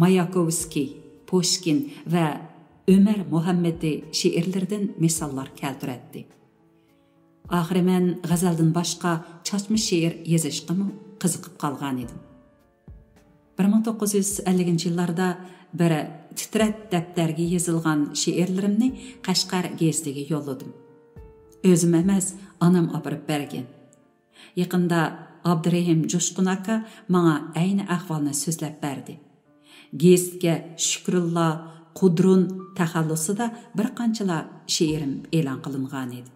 ماياكوۋسكىي، پۇشكىن ۋە ئۆمەر مۇھەممىدى شېئىرلىرىدىن مىساللار كەلتۈرەتتى. ئاخىرى مەن غەزەلدىن باشقا چاچما شېئىر يېزىشقىمۇ قىزىقىپ قالغانىدىم. بىر مىڭ توققۇز يۈز ئەللىكىنچى يىللاردا بىر تىترەت دەپتەرگە يېزىلغان شېئىرلىرىمنى قەشقەر گېزىتىگە يوللىدىم. ئۆزۈم ئەمەس، ئانام ئاپىرىپ بەرگەن. يېقىندا ئابدۇرېھىم جوشقۇن ئاكا ماڭا ئەينى ئەھۋالنى سۆزلەپ بەردى. گېزىتكە شۈكرۇللا قۇدرۇن تەخەللۇسىدا بىر قانچىلا شېئىرىم ئېلان قىلىنغانىدى.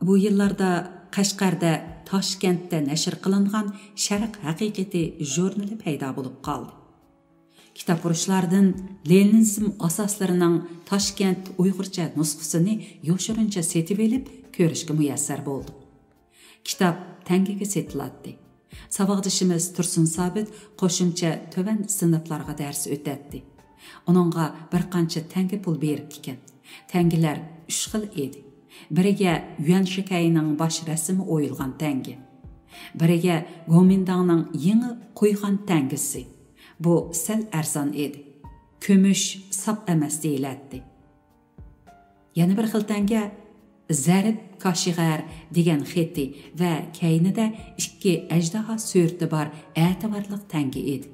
بۇ يىللاردا قەشقەردە، تاشكەنتتە نەشر قىلىنغان شەرق ھەقىقىتى ژۇرنىلى پەيدا بولۇپ قالدى. كىتابپۇرۇشلاردىن لېنىنىزم ئاساسلىرىنىڭ تاشكەنت ئۇيغۇرچە نۇسخىسىنى يوشۇرۇنچە سېتىۋېلىپ كۆرۈشكە مۇيەسسەر بولدۇق. كىتاب تەڭگىگە سېتىلاتتى. ساۋاقدىشىمىز تۇرسۇن سابىت قوشۇمچە تۆۋەن سىنىپلارغا دەرس ئۆتەتتى. ئۇنىڭغا بىر قانچە تەڭگە پۇل بېرىپتىكەن. تەڭگىلەر ئۈچ خىل ئىدى. بىرىگە يۈەنشىكەينىڭ باش رەسىمى ئويۇلغان تەڭگە. بىرىگە گومىنداڭنىڭ يېڭى قۇيغان تەڭگىسى. بۇ سەل ئەرزان ئىدى. كۈمۈش ساپ ئەمەس دېيىلەتتى. يەنە بىر خىل تەڭگە زەرب كاشىغەر دېگەن خېتى ۋە كەينىدە ئىككى ئەجدىھا سۈرىتى بار ئەتىۋارلىق تەڭگە ئىدى.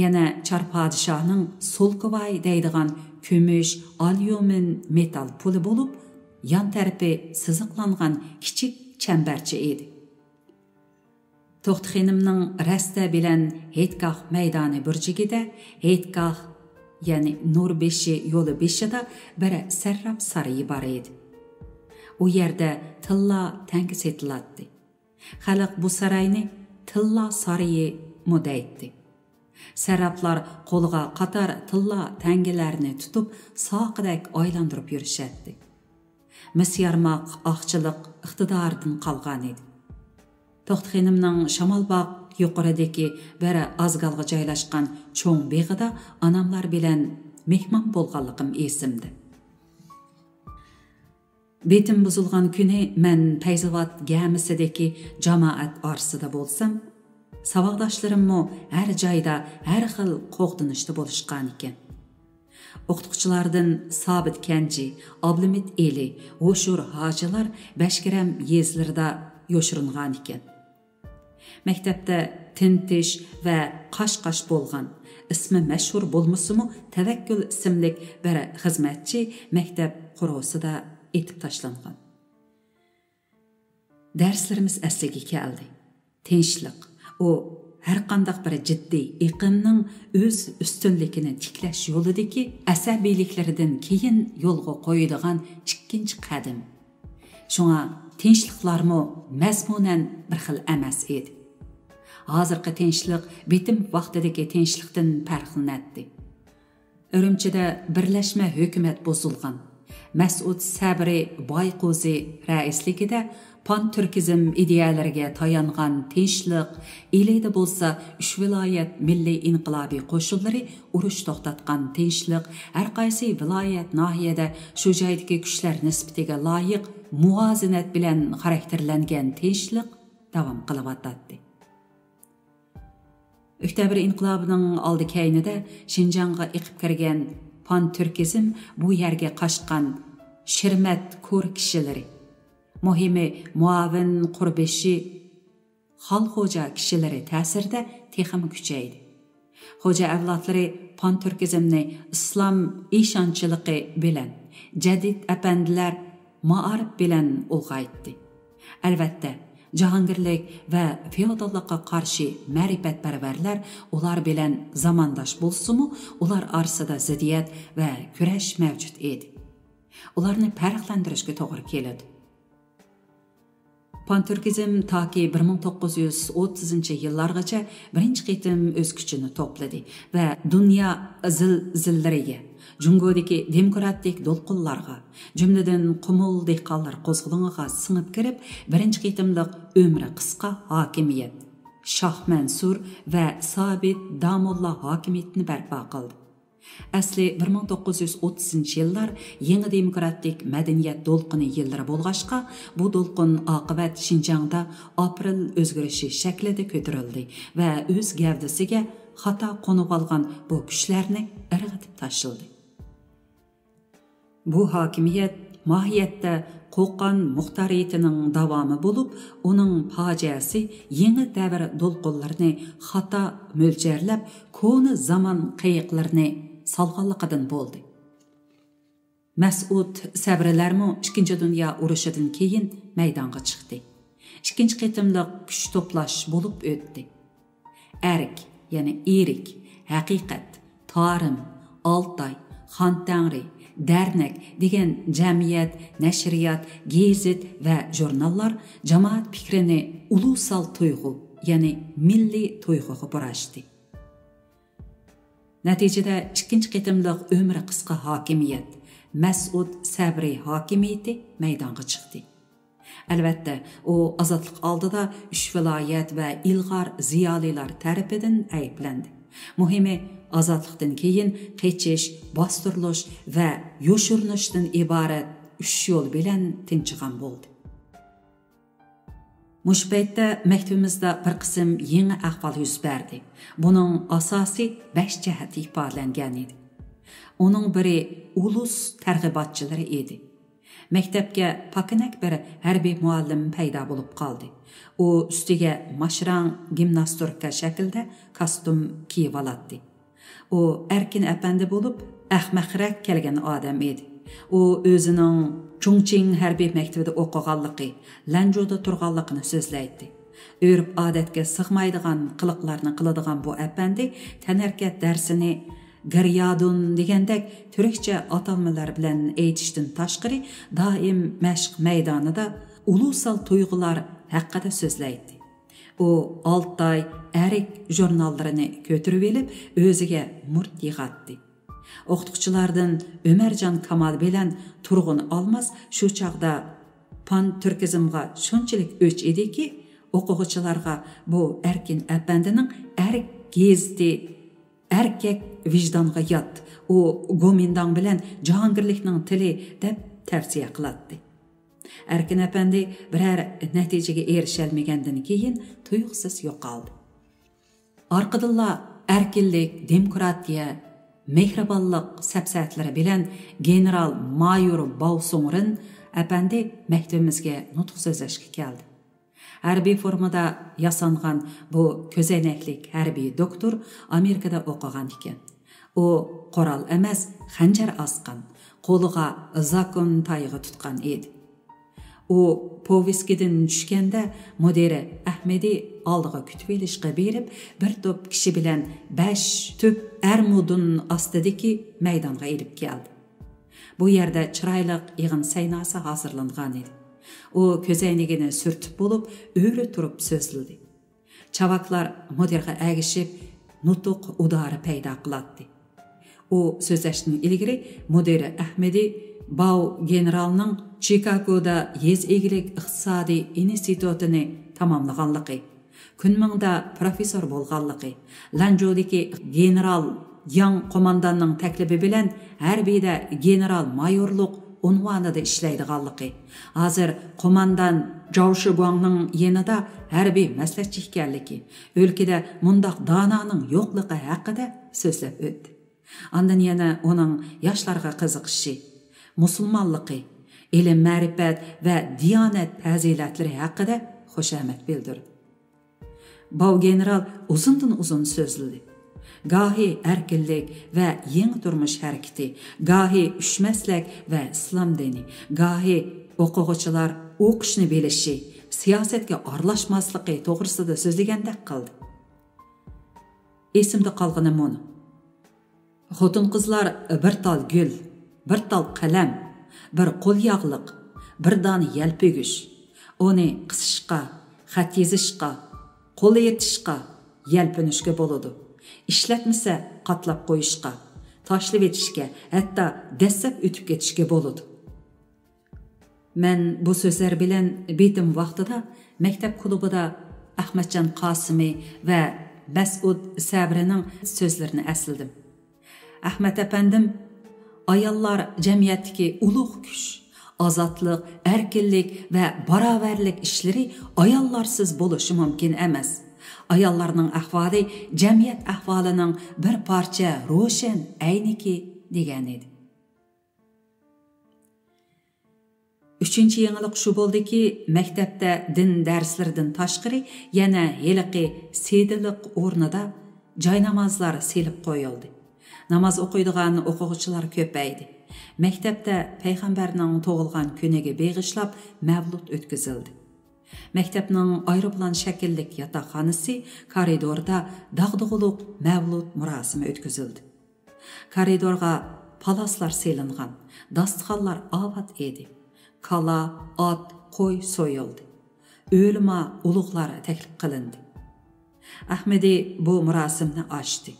يەنە چار پادىشاھنىڭ سولكىۋاي دەيدىغان كۈمۈش، ئاليۇمىن مېتال پۇلى بولۇپ، يان تەرىپى سىزىقلانغان كىچىك چەمبەرچە ئىدى. توختى خېنىمنىڭ رەستە بىلەن ھېيتگاھ مەيدانى بۇرجىكىدە، ھېيتگاھ، يەنى نۇر بېشى يولى بېشىدا بىر سەرراپ سارىيى بار ئىدى. ئۇ يەردە تىللا تەڭگە سېتىلاتتى. خەلق بۇ ساراينى تىللا سارىيىمۇ دەيتتى. سەرراپلار قولىغا قاتار تىللا تەڭگىلەرنى تۇتۇپ، ساقىدەك ئايلاندۇرۇپ يۈرۈشەتتى. مىس يارماق ئاقچىلىق ئىقتىدارىدىن قالغانىدى. توختى خېنىمنىڭ شامالباغ يۇقىرىدىكى بىر ئازگالغا جايلاشقان چوڭ بېغىدا ئاناملار بىلەن مېھمان بولغانلىقىم ئېسىمدە. بېتىم بۇزۇلغان كۈنى مەن پەيزاۋات گەمىسىدىكى جامائەت ئارىسىدا بولسام، ساۋاقداشلىرىممۇ ھەر جايدا، ھەر خىل قوغدىنىشتا بولۇشقانىكەن. ئوقۇتقۇچىلاردىن سابىت كەنجى، ئابلىمىت ئېلى، ھوشۇر ھاجىلار بەشكىرەم يېزىلىرىدا يوشۇرۇنغانىكەن. مەكتەپتە تىنتىش ۋە قاش-قاش بولغان، ئىسمى مەشھۇر بولمىسىمۇ، تەۋەككۈل ئىسىملىك بىر خىزمەتچى مەكتەپ قورۇسىدا ئېتىپ تاشلانغان. دەرسلىرىمىز ئەسلىگە كەلدى. تىنچلىق، ئۇ ھەرقانداق بىر جىددىي ئېقىمنىڭ ئۆز ئۈستۈنلۈكىنى تىكلەش يولىدىكى ئەسەبىيلىكلىرىدىن كېيىن يولغا قويىدىغان ئىككىنچى قەدەم. شۇڭا تىنچلىقلارمۇ مەزمۇنەن بىر خىل ئەمەس ئىدى. ھازىرقى تىنچلىق بېتىم ۋاقتىدىكى تىنچلىقتىن پەرقلىنەتتى. ئۈرۈمچىدە بىرلەشمە ھۆكۈمەت بۇزۇلغان. مەسئۇد سەبرى بايقۇزى رەئىسلىكىدە پانتۈركىزم ئىدىيەلىرىگە تايانغان تىنچلىق، ئىلىدا بولسا ئۈچ ۋىلايەت مىللىي ئىنقىلابىي قوشۇنلىرى ئۇرۇش توختاتقان تىنچلىق، ھەرقايسى ۋىلايەت، ناھىيەدە شۇ جايدىكى كۈچلەر نىسبىتىگە لايىق مۇۋازىنەت بىلەن خاراكتېرلەنگەن تىنچلىق داۋام قىلىۋاتاتتى. ئۆكتەبىر ئىنقىلابىنىڭ ئالدى كەينىدە شىنجاڭغا ئېقىپ كىرگەن پانتۈركىزم بۇ يەرگە قاچقان شىرمەت كور كىشىلىرى، مۇھىمى مۇئاۋىن قۇربېشى، خالخوجا كىشىلىرى تەسىرىدە تېخىمۇ كۈچەيدى. خوجا ئەۋلادلىرى پانتۈركىزمنى ئىسلام ئىشانچلىقى بىلەن، جەدىد ئەپەندىلەر مائارىپ بىلەن ئۇلغايتتى. ئەلۋەتتە، جاھانگىرلىك ۋە فېئوداللىققا قارشى مەرىپەتپەرۋەرلەر ئۇلار بىلەن زامانداش بولسىمۇ، ئۇلار ئارىسىدا زىددىيەت ۋە كۈرەش مەۋجۇت ئىدى. ئۇلارنى پەرقلەندۈرۈشكە توغرا كېلىدۇ. پانتۈركىزم تاكى بىر مىڭ توققۇز يۈز ئوتتۇزىنچى يىللارغىچە بىرىنچى قېتىم ئۆز كۈچىنى توپلىدى ۋە دۇنيا زىلزىلىلىرىگە، جۇڭگودىكى دېموكراتىك دولقۇنلارغا، جۈملىدىن قۇمۇل دېھقانلار قوزغىلىڭىغا سىڭىپ كىرىپ، بىرىنچى قېتىملىق ئۆمرى قىسقا ھاكىمىيەت، شاھ مەنسۇر ۋە سابىت داموللا ھاكىمىيىتىنى بەرپا قىلدى. ئەسلى بىر مىڭ توققۇز يۈز ئوتتۇزىنچى يىللار يېڭى دېموكراتىك مەدەنىيەت دولقۇنى يىللىرى بولغاچقا، بۇ دولقۇن ئاقىۋەت شىنجاڭدا ئاپرېل ئۆزگىرىشى شەكلىدە كۆتۈرۈلدى ۋە ئۆز گەۋدىسىگە خاتا قونۇۋالغان بۇ كۈچلەرنى ئىرغىتىپ تاشلىدى. بۇ ھاكىمىيەت ماھىيەتتە قوقان مۇختارىيىتىنىڭ داۋامى بولۇپ، ئۇنىڭ پاجىئەسى يېڭى دەۋر دولقۇنلىرىنى خاتا مۆلچەرلەپ، كونا زامان قېيىقلىرىنى سالغانلىقىدىن بولدى. مەسئۇد سەبرىلەرمۇ ئىككىنچى دۇنيا ئۇرۇشىدىن كېيىن مەيدانغا چىقتى. ئىككىنچى قېتىملىق كۈچ توپلاش بولۇپ ئۆتتى. ئەرك، يەنى ئېرىك، ھەقىقەت، تارىم، ئالتاي، خان تەڭرى، دەرنەك دېگەن جەمئىيەت، نەشرىيات، گېزىت ۋە ژۇرناللار جامائەت پىكرىنى ئۇلۇسال تۇيغۇ، يەنى مىللىي تۇيغۇغا بۇراشتى. نەتىجىدە ئىككىنچى قېتىملىق ئۆمرى قىسقا ھاكىمىيەت، مەسئۇد سەبرى ھاكىمىيىتى مەيدانغا چىقتى. ئەلۋەتتە، ئۇ ئازادلىق ئالدىدا ئۈچ ۋىلايەت ۋە ئىلغار زىيالىيلار تەرىپىدىن ئەيىبلەندى. مۇھىمى، ئازادلىقتىن كېيىن قېچىش، باستۇرۇلۇش ۋە يوشۇرۇنۇشتىن ئىبارەت ئۈچ يول بىلەن تىنچىغان بولدى. مۇشۇ پەيتتە مەكتىپىمىزدە بىر قىسىم يېڭى ئەھۋال يۈز بەردى. بۇنىڭ ئاساسى بەش جەھەتتە ئىپادىلەنگەن ئىدى. ئۇنىڭ بىرى ئۇلۇس تەرغىباتچىلىرى ئىدى. مەكتەپكە پاكىنەك بىر ھەربىي مۇئەللىم پەيدا بولۇپ قالدى. ئۇ ئۈستىگە ماشرەڭ گىمناستوركا شەكلىدە كاستيۇم كىيىۋالاتتى. ئۇ ئەركىن ئەپەندى بولۇپ، ئەخمەقرەك كەلگەن ئادەم ئىدى. ئۇ ئۆزىنىڭ چۇڭچىڭ ھەربىي مەكتىۋىدە ئوقۇغانلىقى، لەنجۇدا تۇرغانلىقىنى سۆزلەيتتى. ئۆرپ-ئادەتكە سىغمايدىغان قىلىقلارنى قىلىدىغان بۇ ئەپەندى تەنھەرىكەت دەرسىنى گىريادۇن دېگەندەك تۈركچە ئاتالمىلار بىلەن ئېيتىشتىن تاشقىرى، دائىم مەشىق مەيدانىدا ئۇلۇسال تۇيغۇلار ھەققىدە سۆزلەيتتى. ئۇ ئالتاي، ئەرك ژۇرناللىرىنى كۆتۈرۈۋېلىپ، ئۆزىگە مۇرت يىغاتتى. ئوقۇتقۇچىلاردىن ئۆمەرجان كامال بىلەن تۇرغۇن ئالماس شۇ چاغدا پانتۈركىزمغا شۇنچىلىك ئۆچ ئىدىكى، ئوقۇغۇچىلارغا بۇ ئەركىن ئەپەندىنىڭ ئەرك گېزىتى، ئەركەك ۋىجدانغا يات، ئۇ گومىنداڭ بىلەن جاھانگىرلىكنىڭ تىلى دەپ تەۋسىيە قىلاتتى. ئەركىن ئەپەندى بىرەر نەتىجىگە ئېرىشەلمىگەندىن كېيىن تۇيۇقسىز يوقالدى. ئارقىدىنلا ئەركىنلىك، دېموكراتىيە، مېھرىبانلىق سەپسەتىلىرى بىلەن گېنېرال مايور باۋ سۇڭرېن ئەپەندى مەكتىۋىمىزگە نۇتۇق سۆزلەشكە كەلدى. ھەربىي فورمىدا ياسانغان بۇ كۆزەينەكلىك ھەربىي دوكتور ئامېرىكىدا ئوقۇغان ئىكەن. ئۇ قورال ئەمەس، خەنجەر ئاسقان، قولىغا زاكون تايىقى تۇتقان ئىدى. ئۇ پوۋىسكىدىن چۈشكەندە، مۇدىرى ئەھمىدى ئالدىغا كۈتۈۋېلىشقا بېرىپ، بىر توپ كىشى بىلەن بەش تۈپ ئەرمۇدۇن ئاستىدىكى مەيدانغا ئېلىپ كەلدى. بۇ يەردە چىرايلىق يىغىن سەيناسى ھازىرلانغان ئىدى. ئۇ كۆزەينىكىنى سۈرتۈپ بولۇپ، ئۆرە تۇرۇپ سۆزلىدى. چاۋاكلار مۇدىرغا ئەگىشىپ، نۇتۇق ئۇدارى پەيدا قىلاتتى. ئۇ سۆزلەشتىن ئىلگىرى مۇدىرى ئەھمىدى باۋ گېنېرالنىڭ چىكاگودا يېزا ئىگىلىك ئىقتىسادىي ئىنستىتۇتىنى تاماملىغانلىقى، كۈنمىڭدا پروفېسسور بولغانلىقى، لەنجۇدىكى گېنېرال ياڭ قومانداننىڭ تەكلىپى بىلەن ھەربىيدە گېنېرال مايورلۇق ئۇنۋانىدا ئىشلەيدىغانلىقى، ھازىر قوماندان جاۋ شىگۇاڭنىڭ يېنىدا ھەربىي مەسلىھەتچى ئىكەنلىكى، ئۆلكىدە مۇنداق دانانىڭ يوقلۇقى ھەققىدە سۆزلەپ ئۆتتى. ئاندىن يەنە ئۇنىڭ ياشلارغا قىزىقىشى، مۇسۇلمانلىقى، ئىلىم-مەرىپەت ۋە دىيانەت پەزىلەتلىرى ھەققىدە خۇشامەت بىلدۈردى. باۋ گېنېرال ئۇزۇندىن ئۇزۇن سۆزلىدى. گاھى ئەركىنلىك ۋە يېڭى تۇرمۇش ھەرىكىتى، گاھى ئۆچمەسلىك ۋە ئىسلام دىنى، گاھى ئوقۇغۇچىلار ئوقۇشنى بىلىشى، سىياسەتكە ئارىلاشماسلىقى توغرىسىدا سۆزلىگەندەك قىلدى. ئېسىمدە قالغىنى مۇنۇ. خوتۇن-قىزلار بىر تال گۈل، بىر تال قەلەم، بىر قول ياغلىق، بىر دانە يەلپۈگۈچ. ئۇنى قىسىشقا، خەت يېزىشقا، قول ئېيتىشقا، يەلپۈنۈشكە بولىدۇ. ئىشلەتمىسە، قاتلاپ قويۇشقا، تاشلىۋېتىشكە، ھەتتا دەسسەپ ئۆتۈپ كېتىشكە بولىدۇ. مەن بۇ سۆزلەر بىلەن بېتىم ۋاقتىدا مەكتەپ كۇلۇبىدا ئەخمەتجان قاسىمى ۋە مەسئۇد سەبرىنىڭ سۆزلىرىنى ئەسلىدىم. ئەخمەت ئەپەندىم، ئاياللار جەمئىيەتتىكى ئۇلۇغ كۈچ، ئازادلىق، ئەركىنلىك ۋە باراۋەرلىك ئىشلىرى ئاياللارسىز بولۇشى مۇمكىن ئەمەس. ئاياللارنىڭ ئەھۋالى جەمئىيەت ئەھۋالىنىڭ بىر پارچە روشەن ئەينىكى، دېگەنىدى. ئۈچىنچى يېڭىلىق شۇ بولدىكى، مەكتەپتە دىن دەرسلىرىدىن تاشقىرى يەنە ھېلىقى سىدىلىق ئورنىدا جاينامازلار سېلىپ قويۇلدى. ناماز ئوقۇيدىغان ئوقۇغۇچىلار كۆپەيدى. مەكتەپتە پەيغەمبەرنىڭ تۇغۇلغان كۈنىگە بېغىشلاپ مەۋلۇت ئۆتكۈزۈلدى. مەكتەپنىڭ ئايروپىلان شەكىللىك ياتاقخانىسى كارىدوردا داغدۇغىلىق مەۋلۇت مۇراسىمى ئۆتكۈزۈلدى. كارىدورغا پالاسلار سېلىنغان، داستىخانلار ئاۋات ئىدى. كالا، ئات، قوي سويۇلدى. ئۆلىما، ئۇلۇغلار تەكلىپ قىلىندى. ئەھمىدى بۇ مۇراسىمنى ئاچتى.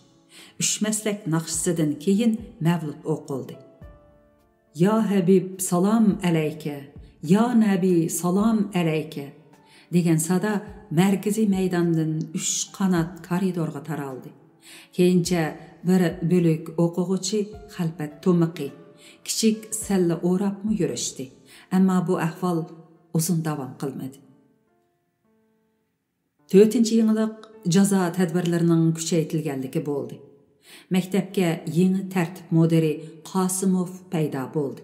ئۈچ مەسلەك ناخشىسىدىن كېيىن مەۋلۇت ئوقۇلدى. يا ھەبىب سالام ئەلەيكە، يا نەبى سالام ئەلەيكە، دېگەن سادا مەركىزىي مەيداندىن ئۈچ قانات كارىدورغا تارالدى. كېيىنچە بىر بۆلەك ئوقۇغۇچى خەلپەت تۇمىقى، كىچىك سەللە ئوراپمۇ يۈرۈشتى. ئەمما بۇ ئەھۋال ئۇزۇن داۋام قىلمىدى. تۆتىنچى يېڭىلىق جازا تەدبىرلىرىنىڭ كۈچەيتىلگەنلىكى بولدى. مەكتەپكە يېڭى تەرتىپ مۇدىرى قاسىموف پەيدا بولدى.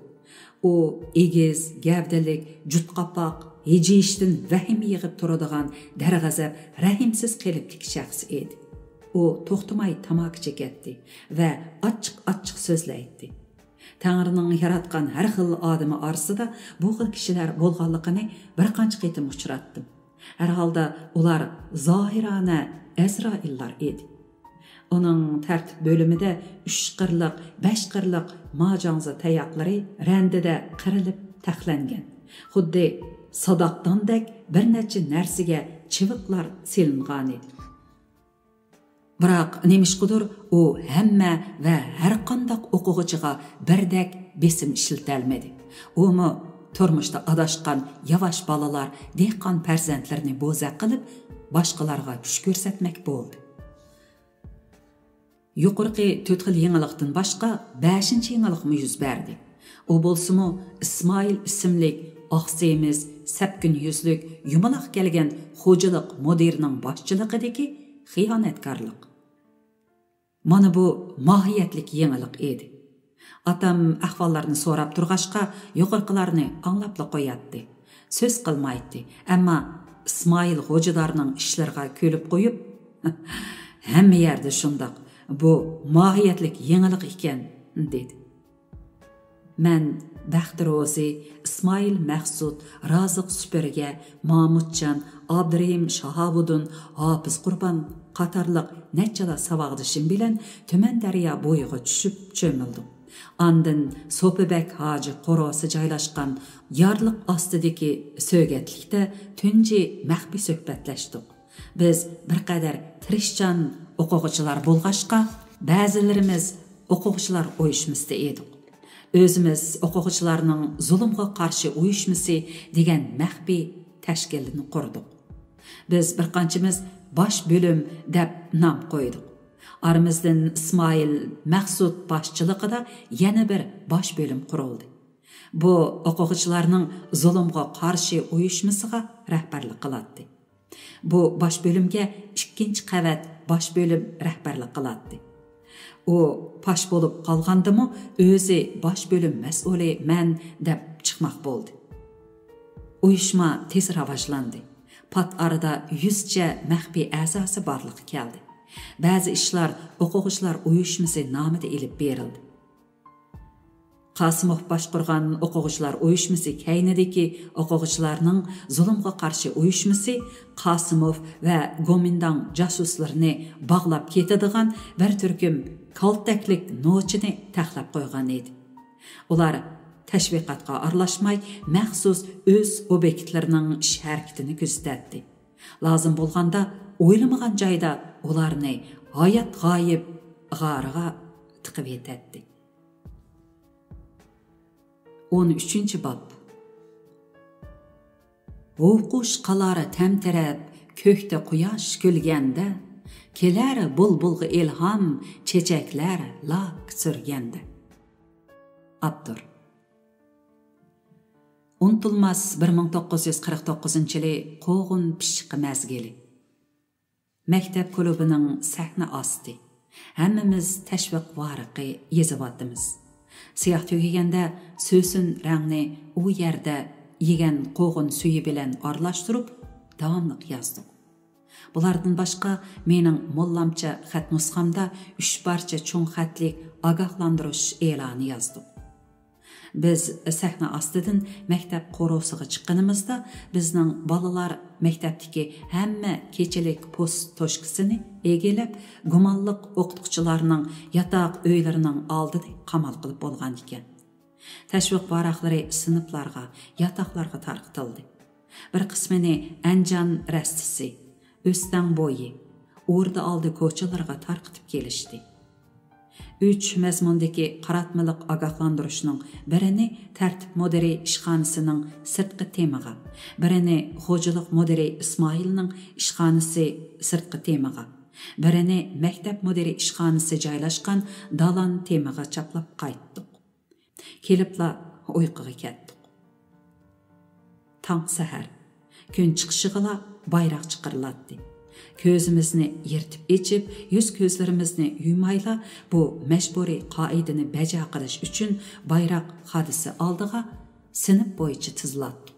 ئۇ ئېگىز، گەۋدىلىك، جۇت قاپاق، ھىجىيىشتىن ۋەھىمە يىغىپ تۇرىدىغان دەرغەزەپ، رەھىمسىز قېلىپتىكى شەخس ئىدى. ئۇ توختىماي تاماكا چېكەتتى ۋە ئاچچىق-ئاچچىق سۆزلەيتتى. تەڭرىنىڭ ياراتقان ھەر خىل ئادىمى ئارىسىدا بۇ خىل كىشىلەر بولغانلىقىنى بىر قانچە قېتىم ئۇچراتتىم. ھەر ھالدا ئۇلار زاھىرانە ئەزرائىللار ئىدى. ئۇنىڭ تەرتىپ بۆلۈمىدە ئۈچ قىرلىق، بەش قىرلىق ماجاڭزا تاياقلىرى رەندىدە قىرىلىپ تەقلەنگەن. خۇددى ساداقداندەك بىر نەچچە نەرسىگە چىۋىقلار سېلىنغانىدى. بىراق نېمىشقىدۇر ئۇ ھەممە ۋە ھەرقانداق ئوقۇغۇچىغا بىردەك بېسىم ئىشلىتەلمىدى. ئۇمۇ تۇرمۇشتا ئاداشقان ياۋاش بالىلار، دېھقان پەرزەنتلىرىنى بوزەك قىلىپ، باشقىلارغا كۈچ كۆرسەتمەك بولدى. يۇقىرىقى تۆت خىل يېڭىلىقتىن باشقا بەشىنچى يېڭىلىقمۇ يۈز بەردى. ئۇ بولسىمۇ ئىسمائىل ئىسىملىك ئاق سېمىز، سەپكۈن يۈزلۈك، يۇمىلاق كەلگەن خوجىلىق مۇدىرىنىڭ باشچىلىقىدىكى خىيانەتكارلىق. مانا بۇ ماھىيەتلىك يېڭىلىق ئىدى. ئاتام ئەھۋاللارنى سوراپ تۇرغاچقا، يۇقىرىقىلارنى ئاڭلاپلا قوياتتى. سۆز قىلمايتتى. ئەمما ئىسمائىل خوجىدارنىڭ ئىشلىرىغا كۈلۈپ قويۇپ، «ھەممە يەردە شۇنداق. بۇ ماھىيەتلىك يېڭىلىق ئىكەن» دېدى. مەن بەخت روزى، ئىسمائىل مەخسۇت، رازىق سۈپۈرگە، مامۇتجان، ئابدۇرېھىم شاھابۇدۇن، ھاپىز قۇربان قاتارلىق نەچچىلا ساۋاقدىشىم بىلەن تۈمەن دەريا بويىغا چۈشۈپ چۆمۈلدۇق. ئاندىن سوپىبەگ ھاجى قورۇسى جايلاشقان يارلىق ئاستىدىكى سۆگەتلىكتە تۇنجى مەخپىي سۆھبەتلەشتۇق. بىز بىر قەدەر تىرىشچان ئوقۇغۇچىلار بولغاچقا، بەزىلىرىمىز ئوقۇغۇچىلار ئۇيۇشمىسىدا ئىدۇق. ئۆزىمىز ئوقۇغۇچىلارنىڭ زۇلۇمغا قارشى ئۇيۇشمىسى دېگەن مەخپىي تەشكىلنى قۇردۇق. بىز بىر قانچىمىز باش بۆلۈم دەپ نام قويدۇق. ئارىمىزدىن ئىسمائىل مەخسۇت باشچىلىقىدا يەنە بىر باش بۆلۈم قۇرۇلدى. بۇ ئوقۇغۇچىلارنىڭ زۇلۇمغا قارشى ئۇيۇشمىسىغا رەھبەرلىك قىلاتتى. بۇ باش بۆلۈمگە ئىككىنچى قەۋەت باش بۆلۈم رەھبەرلىك قىلاتتى. ئۇ پاش بولۇپ قالغاندىمۇ ئۆزى باش بۆلۈم مەسئۇلى مەن دەپ چىقماق بولدى. ئۇيۇشما تېز راۋاجلاندى. پات ئارىدا يۈزچە مەخپىي ئەزاسى بارلىققا كەلدى. بەزى ئىشلار ئوقۇغۇچىلار ئۇيۇشمىسى نامىدا ئېلىپ بېرىلدى. قاسىموف باشقۇرغان ئوقۇغۇچىلار ئۇيۇشمىسى كەينىدىكى ئوقۇغۇچىلارنىڭ زۇلۇمغا قارشى ئۇيۇشمىسى قاسىموف ۋە گومىنداڭ جاسۇسلىرىنى باغلاپ كېتىدىغان بىر تۈركۈم كالتەكلىك نوچىنى تەقلەپ قويغان ئىدى. ئۇلار تەشۋىقاتقا ئارىلاشماي، مەخسۇس ئۆز ئوبيېكتلىرىنىڭ ئىش ھەرىكىتىنى كۆزىتەتتى. لازىم بولغاندا ئويلىمىغان جايدا ئۇلارنى ھايات غايىب غارىغا تىقىۋېتەتتى. ئون ئۈچىنچى باب. ھۇۋقۇش قالار تەمتىرەپ، كۆكتە قۇياش كۈلگەندە، كېلەر بۇلبۇلغا ئىلھام، چېچەكلەر لاك سۈرگەندە. ئاپتور. ئۇنتۇلماس بىر مىڭ توققۇز يۈز قىرىق توققۇزىنچى يىلى قوغۇن پىششىقى مەزگىلى. مەكتەپ كۇلۇبىنىڭ سەھنە ئاستى. ھەممىمىز تەشۋىق ۋارىقى يېزىۋاتىمىز. سىياھ تۈگىگەندە سۆسۈن رەڭنى ئۇ يەردە يېگەن قوغۇن سۈيى بىلەن ئارىلاشتۇرۇپ، داۋاملىق يازدۇق. بۇلاردىن باشقا، مېنىڭ موللامچە خەت نۇسخامدا ئۈچ پارچە چوڭ خەتلىك ئاگاھلاندۇرۇش ئېلانى يازدۇق. بىز سەھنە ئاستىدىن مەكتەپ قورۇسىغا چىققىنىمىزدا، بىزنىڭ بالىلار مەكتەپتىكى ھەممە كېچىلىك پوست توشكىسىنى ئىگىلەپ، گۇمانلىق ئوقۇتقۇچىلارنىڭ ياتاق ئۆيلىرىنىڭ ئالدىنى قامال قىلىپ بولغان ئىكەن. تەشۋىق ۋاراقلىرى سىنىپلارغا، ياتاقلارغا تارقىتىلدى. بىر قىسمىنى ئەنجان رەستىسى، ئۆستەڭ بويى، ئوردا ئالدى كوچىلىرىغا تارقىتىپ كېلىشتى. ئۈچ مەزمۇندىكى قاراتمىلىق ئاگاھلاندۇرۇشنىڭ بىرىنى تەرتىپ مۇدىرى ئىشخانىسىنىڭ سىرتقى تېمىغا، بىرىنى خوجىلىق مۇدىرى ئىسمائىلنىڭ ئىشخانىسى سىرتقى تېمىغا، بىرىنى مەكتەپ مۇدىرى ئىشخانىسى جايلاشقان دالان تېمىغا چاپلاپ قايتتۇق. كېلىپلا ئۇيقۇغا كەتتۇق. تاڭ سەھەر. كۈن چىقىشىغىلا بايراق چىقىرىلاتتى. كۆزىمىزنى يىرتىپ ئېچىپ، يۈز-كۆزلىرىمىزنى يۇمايلا، بۇ مەجبۇرىي قائىدىنى بەجا قىلىش ئۈچۈن بايراق خادىسى ئالدىغا سىنىپ بويىچە تىزلاتتۇق.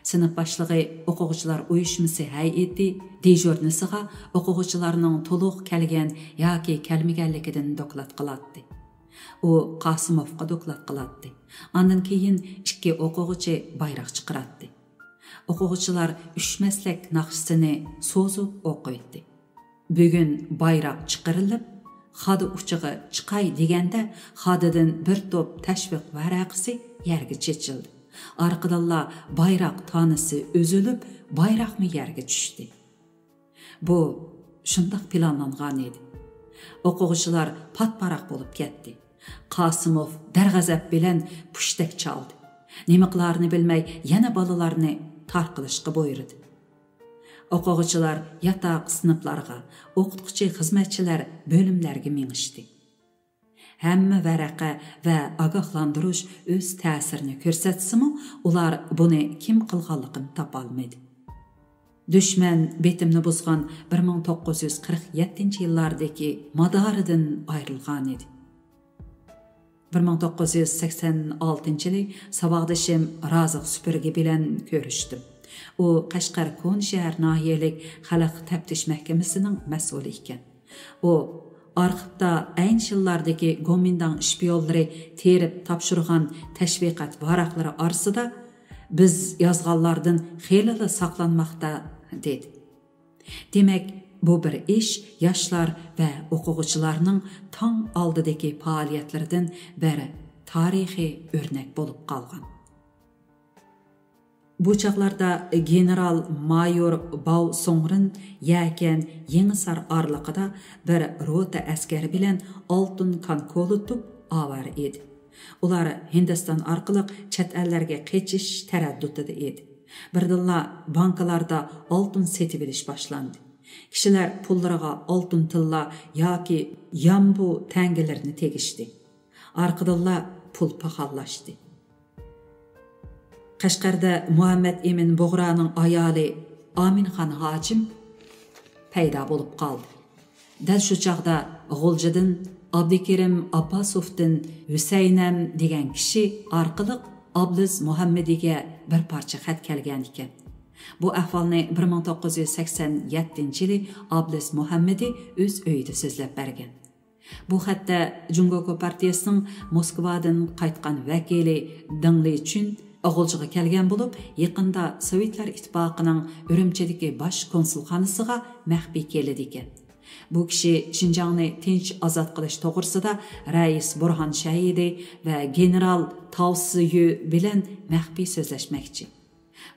سىنىپ باشلىقى ئوقۇغۇچىلار ئۇيۇشمىسى ھەيئىتى دېژۇرنىسىغا ئوقۇغۇچىلارنىڭ تولۇق كەلگەن ياكى كەلمىگەنلىكىدىن دوكلات قىلاتتى. ئۇ قاسىموفقا دوكلات قىلاتتى. ئاندىن كېيىن ئىككى ئوقۇغۇچى بايراق چىقىراتتى. ئوقۇغۇچىلار ئۈچ مەسلەك ناخشىسىنى سوزۇپ ئوقۇيتتى. بۈگۈن بايراق چىقىرىلىپ، خادا ئۇچىغا چىقاي دېگەندە، خادىدىن بىر توپ تەشۋىق ۋەرەقىسى يەرگە چېچىلدى. ئارقىدىنلا بايراق تانىسى ئۈزۈلۈپ، بايراقمۇ يەرگە چۈشتى. بۇ شۇنداق پىلانلانغان ئىدى. ئوقۇغۇچىلار پات-پاراق بولۇپ كەتتى. قاسىموف دەرغەزەپ بىلەن پۇشتەك چالدى. نېمە قىلارىنى بىلمەي، يەنە بالىلارنى تارقىلىشقا بۇيرۇدى. ئوقۇغۇچىلار ياتاق سىنىپلارغا، ئوقۇتقۇچى خىزمەتچىلەر بۆلۈملەرگە مېڭىشتى. ھەممە ۋەرەقە ۋە ئاگاھلاندۇرۇش ئۆز تەسىرىنى كۆرسەتسىمۇ، ئۇلار بۇنى كىم قىلغانلىقىنى تاپالمىدى. دۈشمەن بېتىمنى بۇزغان بىر مىڭ توققۇز يۈز قىرىق يەتتىنچى يىللاردىكى مادارىدىن ئايرىلغانىدى. بىر مىڭ توققۇز يۈز سەكسەن ئالتىنچى يىلى ساۋاقدىشىم رازىق سۈپۈرگە بىلەن كۆرۈشتۈم. ئۇ قەشقەر كونا شەھەر ناھىيەلىك خەلق تەپتىش مەھكىمىسىنىڭ مەسئۇلى ئىكەن. ئۇ ئارخىپتا ئەينى شىنلاردىكى گومىنداڭ شپىيونلىرى تېرىپ تاپشۇرغان تەشۋىقات ۋاراقلىرى ئارىسىدا، بىز يازغانلاردىن خېلىلا ساقلانماقتا، دېدى. دېمەك، بۇ بىر ئىش ياشلار ۋە ئوقۇغۇچىلارنىڭ تاڭ ئالدىدىكى پائالىيەتلىرىدىن بىر تارىخىي ئۆرنەك بولۇپ قالغان. بۇ چاغلاردا گېنېرال مايور باۋ سۇڭرىن يەكەن يېڭىسار ئارىلىقىدا بىر روتا ئەسكەر بىلەن ئالتۇن كان كولىتۇپ ئاۋارە ئىدى. ئۇلار ھىندىستان ئارقىلىق چەت ئەللەرگە قېچىش تەرەددۇتىدا ئىدى. بىردىنلا بانكىلاردا ئالتۇن سېتىۋېلىش باشلاندى. كىشىلەر پۇللىرىغا ئالتۇن تىللا ياكى يامبۇ تەڭگىلىرىنى تېگىشتى. ئارقىدىنلا پۇل پاخاللاشتى. قەشقەردە مۇھەممەد ئىمىن بۇغرانىڭ ئايالى ئامىنخان ھاجىم پەيدا بولۇپ قالدى. دەل شۇ چاغدا غۇلجىدىن ئابدۇكېرىم ئابباسوفتىن ھۈسەينەم دېگەن كىشى ئارقىلىق ئابلىز مۇھەممىدىگە بىر پارچە خەت كەلگەن ئىكەن. بۇ ئەھۋالنى بىر مىڭ توققۇز يۈز سەكسەن يەتتىنچى يىلى ئابلىز مۇھەممىدى ئۆز ئۆيىدە سۆزلەپ بەرگەن. بۇ خەتتە جۇڭگو كومپارتىيىسىنىڭ موسكۋادىن قايتقان ۋەكىلى دېڭ لىچۈن غۇلجىغا كەلگەن بولۇپ، يېقىندا سوۋېتلار ئىتتىپاقىنىڭ ئۈرۈمچىدىكى باش كونسۇلخانىسىغا مەخپىي كېلىدىكەن. بۇ كىشى شىنجاڭنى تىنچ ئازاد قىلىش توغرىسىدا رەئىس بۇرھان شەھىدى ۋە گېنېرال تاۋ سىيۈ بىلەن مەخپىي سۆزلەشمەكچى.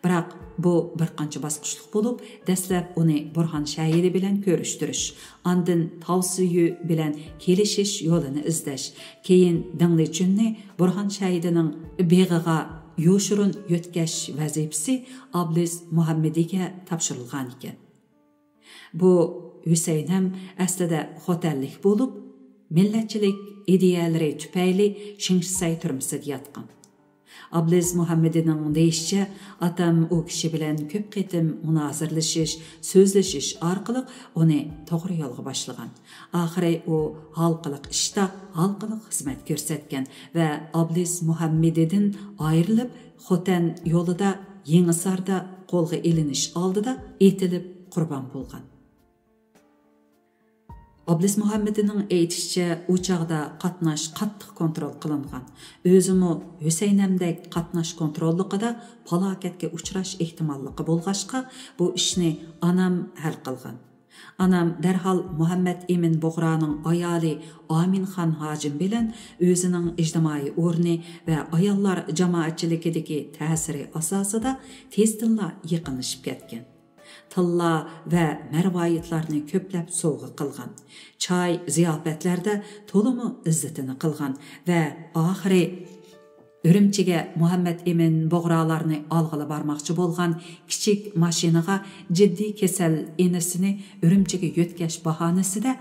بىراق بۇ بىر قانچە باسقۇچلۇق بولۇپ، دەسلەپ ئۇنى بۇرھان شەھىدى بىلەن كۆرۈشتۈرۈش، ئاندىن تاۋ سىيۈ بىلەن كېلىشىش يولىنى ئىزدەش، كېيىن دېڭ لىچۈننى بۇرھان شەھىدىنىڭ بېغىغا يوشۇرۇن يۆتكەش ۋەزىپىسى ئابلىز مۇھەممىدىگە تاپشۇرۇلغانىكەن. بۇ ھۈسەينەم ئەسلىدە خوتەنلىك بولۇپ، مىللەتچىلىك ئىدىيەلىرى تۈپەيلى شىڭشىسەي تۈرمىسىدە ياتقان. ئابلىز مۇھەممىدىنىڭ دېيىشىچە، ئاتام ئۇ كىشى بىلەن كۆپ قېتىم مۇنازىرىلىشىش، سۆزلىشىش ئارقىلىق ئۇنى توغرا يولغا باشلىغان. ئاخىرى ئۇ ھالقىلىق ئىشتا ھالقىلىق خىزمەت كۆرسەتكەن ۋە ئابلىز مۇھەممىدىدىن ئايرىلىپ، خوتەن يولىدا يېڭىساردا قولغا ئېلىنىش ئالدىدا ئېتىلىپ قۇربان بولغان. ئابلىز مۇھەممىدىنىڭ ئېيتىشىچە، ئۇ چاغدا قاتناش قاتتىق كونترول قىلىنغان. ئۆزىمۇ ھۈسەينەمدەك قاتناش كونتروللۇقىدا پالاكەتكە ئۇچراش ئېھتىماللىقى بولغاچقا، بۇ ئىشنى ئانام ھەل قىلغان. ئانام دەرھال مۇھەممەد ئىمىن بۇغرانىڭ ئايالى ئامىنخان ھاجىم بىلەن ئۆزىنىڭ ئىجتىمائىي ئورنى ۋە ئاياللار جامائەتچىلىكىدىكى تەسىرى ئاساسىدا تېزدىنلا يېقىنلىشىپ كەتكەن. تىللا ۋە مەرۋايىتلارنى كۆپلەپ سوۋغا قىلغان. چاي زىياپەتلەردە تولىمۇ ئىززىتىنى قىلغان ۋە ئاخىرى ئۈرۈمچىگە مۇھەممەد ئىمىن بۇغرالارنى ئالغىلى بارماقچى بولغان كىچىك ماشىنىغا جىددىي كېسەل ئىنىسىنى ئۈرۈمچىگە يۆتكەش باھانىسىدە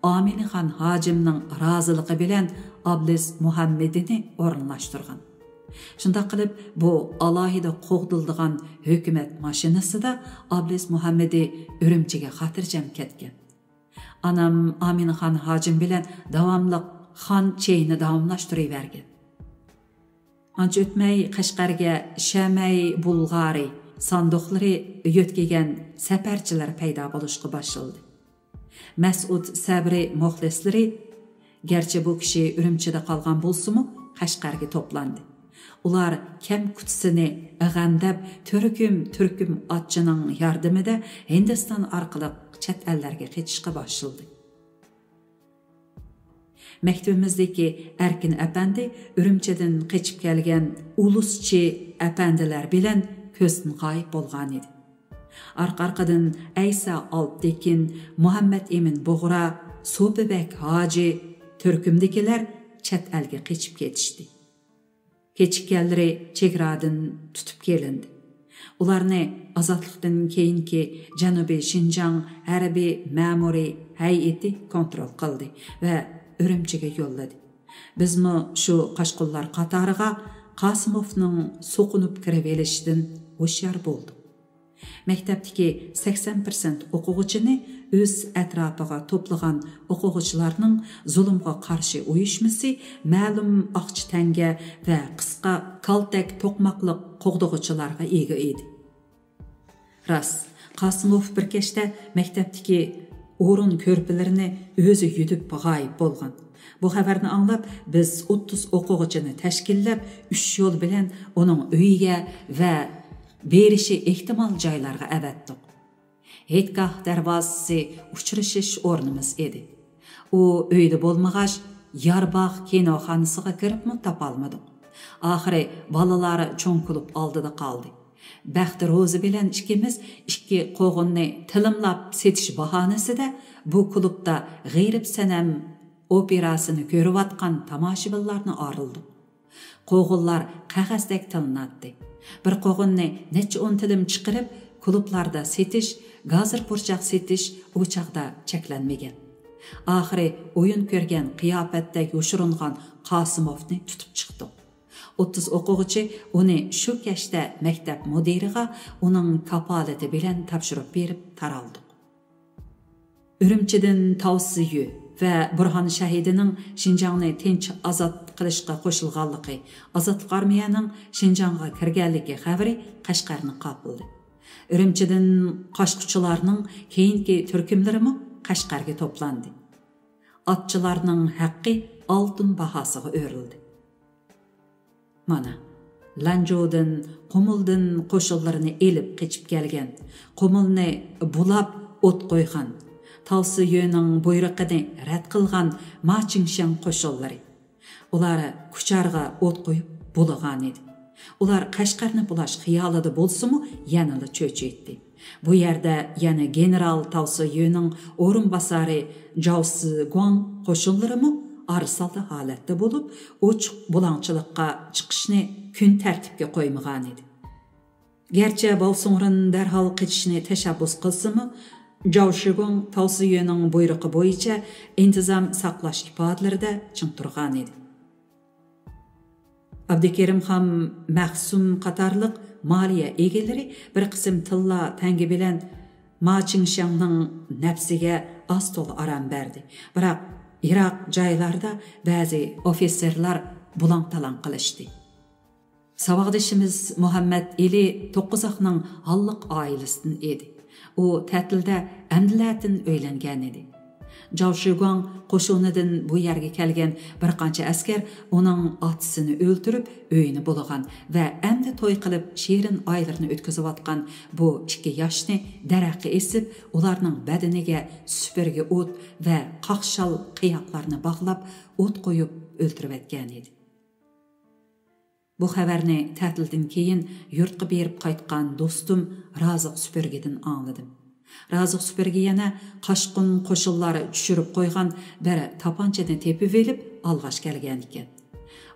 ئامىنخان ھاجىمنىڭ رازىلىقى بىلەن ئابلىز مۇھەممىدىنى ئورۇنلاشتۇرغان. شۇنداق قىلىپ، بۇ ئالاھىدە قوغدىلىدىغان ھۆكۈمەت ماشىنىسىدا ئابلىز مۇھەممىدى ئۈرۈمچىگە خاتىرجەم كەتكەن. ئانام ئامىنخان ھاجىم بىلەن داۋاملىق خان چېيىنى داۋاملاشتۇرۇۋەرگەن. ئانچە ئۆتمەي قەشقەرگە شەمەي بۇلغارى ساندۇقلىرى يۆتكىگەن سەپەرچىلەر پەيدا بولۇشقا باشلىدى. مەسئۇد سەبرى مۇخلىسلىرى، گەرچە بۇ كىشى ئۈرۈمچىدە قالغان بولسىمۇ، قەشقەرگە توپلاندى. ئۇلار كەم كۇتىسىنى ئىغەندەپ، تۈركۈم-تۈركۈم ئاتچىنىڭ ياردىمىدە ھىندىستان ئارقىلىق چەت ئەللەرگە قېچىشقا باشلىدى. مەكتىپىمىزدىكى ئەركىن ئەپەندى ئۈرۈمچىدىن قېچىپ كەلگەن ئۇلۇسچى ئەپەندىلەر بىلەن كۆزدىن غايىب بولغانىدى. ئارقا-ئارقىدىن ئەيسا ئالپتېكىن، مۇھەممەد ئىمىن بۇغرا، سوپى بەگ ھاجى، تۈركۈمدىكىلەر چەت ئەلگە قېچىپ كېتىشتى. كېچىككەنلىرى چېگرادىن تۇتۇپ كېلىندى. ئۇلارنى ئازادلىقتىن كېيىنكى جەنۇبىي شىنجاڭ ھەربىي مەمۇرىي ھەيئىتى كونترول قىلدى ۋە ئۈرۈمچىگە يوللىدى. بىزمۇ شۇ قاچقۇنلار قاتارىغا قاسىموفنىڭ سوقۇنۇپ كىرىۋېلىشىدىن ھوشيار بولدۇق. مەكتەپتىكى سەكسەن پىرسەنت ئوقۇغۇچىنى ئۆز ئەتراپىغا توپلىغان ئوقۇغۇچىلارنىڭ زۇلۇمغا قارشى ئۇيۇشمىسى مەلۇم ئاقچە تەڭگە ۋە قىسقا كالتەك توقماقلىق قوغدىغۇچىلارغا ئىگە ئىدى. راست، قاسىموف بىر كەچتە مەكتەپتىكى ئورۇن كۆرپىلىرىنى ئۆزى يۈدۈپ غايىب بولغان. بۇ خەۋەرنى ئاڭلاپ، بىز ئوتتۇز ئوقۇغۇچىنى تەشكىللەپ، ئۈچ يول بىلەن ئۇنىڭ ئۆيىگە ۋە بېرىشى ئېھتىمال جايلارغا ئەۋەتتۇق. ھېيتگاھ دەرۋازىسى ئۇچرىشىش ئورنىمىز ئىدى. ئۇ ئۆيدە بولمىغاچ، يارباغ كىنوخانىسىغا كىرىپمۇ تاپالمىدۇق. ئاخىرى بالىلار چوڭ كۇلۇب ئالدىدا قالدى. بەخت روزى بىلەن ئىككىمىز ئىككى قوغۇننى تىلىملاپ سېتىش باھانىسىدە بۇ كۇلۇبتا غېرىب سەنەم ئوپېراسىنى كۆرۈۋاتقان تاماشىبىنلارنى ئارىلىدۇق. قوغۇنلار قەغەزدەك تىلىناتتى. بىر قوغۇننى نەچچە ئون تىلىم چىقىرىپ، كۇلۇبلاردا سېتىش، گازىر پۇرچاق سېتىش ئۇ چاغدا چەكلەنمىگەن. ئاخىرى ئويۇن كۆرگەن قىياپەتتە يوشۇرۇنغان قاسىموفنى تۇتۇپ چىقتۇق. ئوتتۇز ئوقۇغۇچى ئۇنى شۇ كەچتە مەكتەپ مۇدىرىغا ئۇنىڭ كاپالىتى بىلەن تاپشۇرۇپ بېرىپ تارالدۇق. ئۈرۈمچىدىن تاۋ سىيۈ ۋە بۇرھان شاھىدىنىڭ شىنجاڭنى تىنچ ئازاد قىلىشقا قوشۇلغانلىقى، ئازادلىق ئارمىيەنىڭ شىنجاڭغا كىرگەنلىكى خەۋىرى قەشقەرنى قاپلىدى. ئۈرۈمچىدىن قاچقۇچىلارنىڭ كېيىنكى تۈركۈملىرىمۇ قەشقەرگە توپلاندى. ئاتچىلارنىڭ ھەققى ئالتۇن باھاسىغا ئۆرۈلدى. مانا، لەنجۇدىن، قۇمۇلدىن قوشۇنلىرىنى ئېلىپ قېچىپ كەلگەن، قۇمۇلنى بۇلاپ ئوت قويغان، تاۋسىيۆنىڭ بۇيرۇقىنى رەت قىلغان ما چىڭشياڭ قوشۇنلىرى. ئۇلار كۇچارغا ئوت قويۇپ بۇلىغانىدى. ئۇلار قەشقەرنى بۇلاش خىيالىدا بولسىمۇ، يەنىلا چۆچۈيتتى. بۇ يەردە يەنە گېنېرال تاۋسىيۆنىڭ ئورۇنباسارى جاۋ سىگۇاڭ قوشۇنلىرىمۇ ئارىسالدى ھالەتتە بولۇپ، ئوچۇق بۇلاڭچىلىققا چىقىشنى كۈن تەرتىپكە قويمىغانىدى. گەرچە باۋسۇڭرېن دەرھال قېچىشنى تەشەببۇس قىلسىمۇ، جاۋ شىگۇڭ تاۋسىيۆنىڭ بۇيرۇقى بويىچە ئىنتىزام ساقلاش ئىپادىلىرىدە چىڭ تۇرغانىدى. ئابدۇكېرىم خان مەخسۇم قاتارلىق مالىيە ئىگىلىرى بىر قىسىم تىللا تەڭگە بىلەن ما چىڭشياڭنىڭ نەپسىگە ئاز تولا ئارام بەردى. بىراق يىراق جايلاردا بەزى ئوفىتسېرلار بۇلاڭ-تالاڭ قىلىشتى. ساۋاقدىشىمىز مۇھەممەد ئېلى توققۇزاقنىڭ ھاللىق ئائىلىسىدىن ئىدى. ئۇ تەتىلدە ئەمدىلەتىن ئۆيلەنگەنىدى. جاۋ شىگۇاڭ قوشۇنىدىن بۇ يەرگە كەلگەن بىر قانچە ئەسكەر ئۇنىڭ ئاتىسىنى ئۆلتۈرۈپ، ئۆيىنى بۇلىغان ۋە ئەمدى توي قىلىپ، شېرىن ئايلىرىنى ئۆتكۈزۈۋاتقان بۇ ئىككى ياشنى دەرەخكە ئېسىپ، ئۇلارنىڭ بەدىنىگە سۈپۈرگە ئوت ۋە قاقشال قىياقلارنى باغلاپ، ئوت قويۇپ ئۆلتۈرۈۋەتكەنىدى. بۇ خەۋەرنى تەتىلدىن كېيىن يۇرتقا بېرىپ قايتقان دوستۇم رازىق سۈپۈرگىدىن ئاڭلىدىم. رازىق سۈپۈرگە يەنە قاچقۇن قوشۇنلار چۈشۈرۈپ قويغان بىر تاپانچىنى تېپىۋېلىپ ئالغاچ كەلگەنىكەن.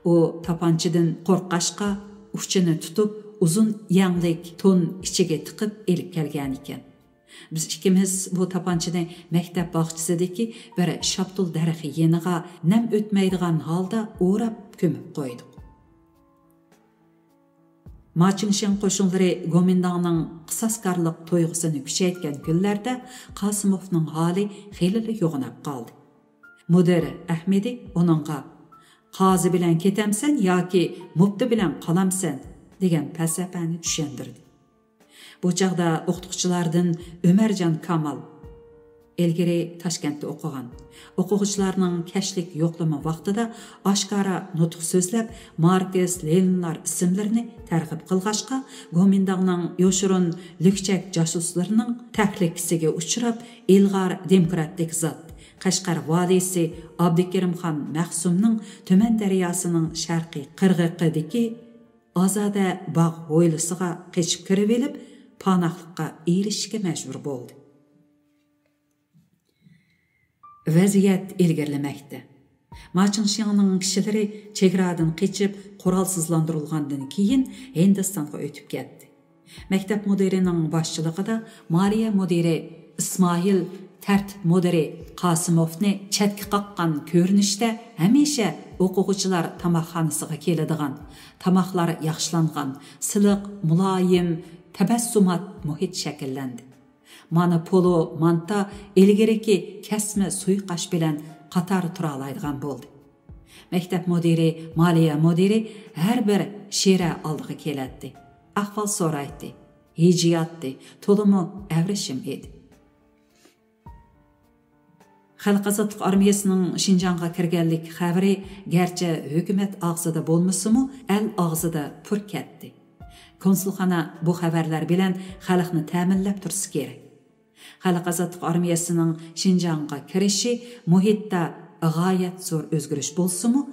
ئۇ تاپانچىدىن قورققاچقا، ئۇچىنى تۇتۇپ، ئۇزۇن يەڭلىك تون ئىچىگە تىقىپ ئېلىپ كەلگەنىكەن. بىز ئىككىمىز بۇ تاپانچىنى مەكتەپ باغچىسىدىكى بىر شاپتۇل دەرىخى يېنىغا نەم ئۆتمەيدىغان ھالدا ئوراپ كۆمۈپ قويدۇق. ما چىڭشياڭ قوشۇنلىرى گومىنداڭنىڭ قىساسكارلىق تۇيغۇسىنى كۈچەيتكەن كۈنلەردە قاسىموفنىڭ ھالى خېلىلا يوغىناپ قالدى. مۇدىر ئەھمىدى ئۇنىڭغا، «قازى بىلەن كېتەمسەن ياكى مۇپتى بىلەن قالامسەن؟» دېگەن پەلسەپەنى چۈشەندۈردى. بۇ چاغدا ئوقۇتقۇچىلاردىن ئۆمەرجان كامال، ئىلگىرى تاشكەنتتە ئوقۇغان، ئوقۇغۇچىلارنىڭ كەچلىك يوقلىما ۋاقتىدا ئاشكارا نۇتۇق سۆزلەپ، ماركس، لېنىنلار ئىسىملىرىنى تەرغىب قىلغاچقا، گومىنداڭنىڭ يوشۇرۇن لۈكچەك جاسۇسلىرىنىڭ تەھلىكىسىگە ئۇچراپ، ئىلغار دېموكراتىك زات، قەشقەر ۋالىيسى ئابدۇكېرىمخان مەخسۇمنىڭ تۈمەن دەرياسىنىڭ شەرقىي قىرغىقىدىكى ئازادە باغ ھويلىسىغا قېچىپ كىرىۋېلىپ، پاناھلىققا ئېرىشىشكە مەجبۇر بولدى. ۋەزىيەت ئىلگىرىلىمەكتە. ما چىڭشياڭنىڭ كىشىلىرى چېگرادىن قېچىپ، قورالسىزلاندۇرۇلغاندىن كېيىن ھىندىستانغا ئۆتۈپ كەتتى. مەكتەپ مۇدىرىنىڭ باشچىلىقىدا مالىيە مۇدىرى ئىسمائىل تەرتىپ مۇدىرى قاسىموفنى چەتكە قاققان كۆرۈنۈشتە ھەمىشە ئوقۇغۇچىلار تاماقخانىسىغا كېلىدىغان، تاماقلار ياخشىلانغان، سىلىق، مۇلايىم، تەبەسسۇمات مۇھىت شەكىللەندى. مانا پولۇ مانتا ئىلگىرىكى كەسمە سۇيۇقئاش بىلەن قاتار تۇرالايدىغان بولدى. مەكتەپ مۇدىرى، مالىيە مۇدىرى ھەر بىر شىرە ئالدىغا كېلەتتى. ئەھۋال سورايتتى، ھىجىياتتى، تولىمۇ ئەۋرىشىم ئىدى. خەلق ئازادلىق ئارمىيەسىنىڭ شىنجاڭغا كىرگەنلىك خەۋىرى گەرچە ھۆكۈمەت ئاغزىدا بولمىسىمۇ، ئەل ئاغزىدا پۇر كەتتى. كونسۇلخانا بۇ خەۋەرلەر بىلەن خەلقنى تەمىنلەپ تۇرسا كېرەك. خەلق ئازادلىق ئارمىيەسىنىڭ شىنجاڭغا كىرىشى مۇھىتتا غايەت زور ئۆزگىرىش بولسىمۇ،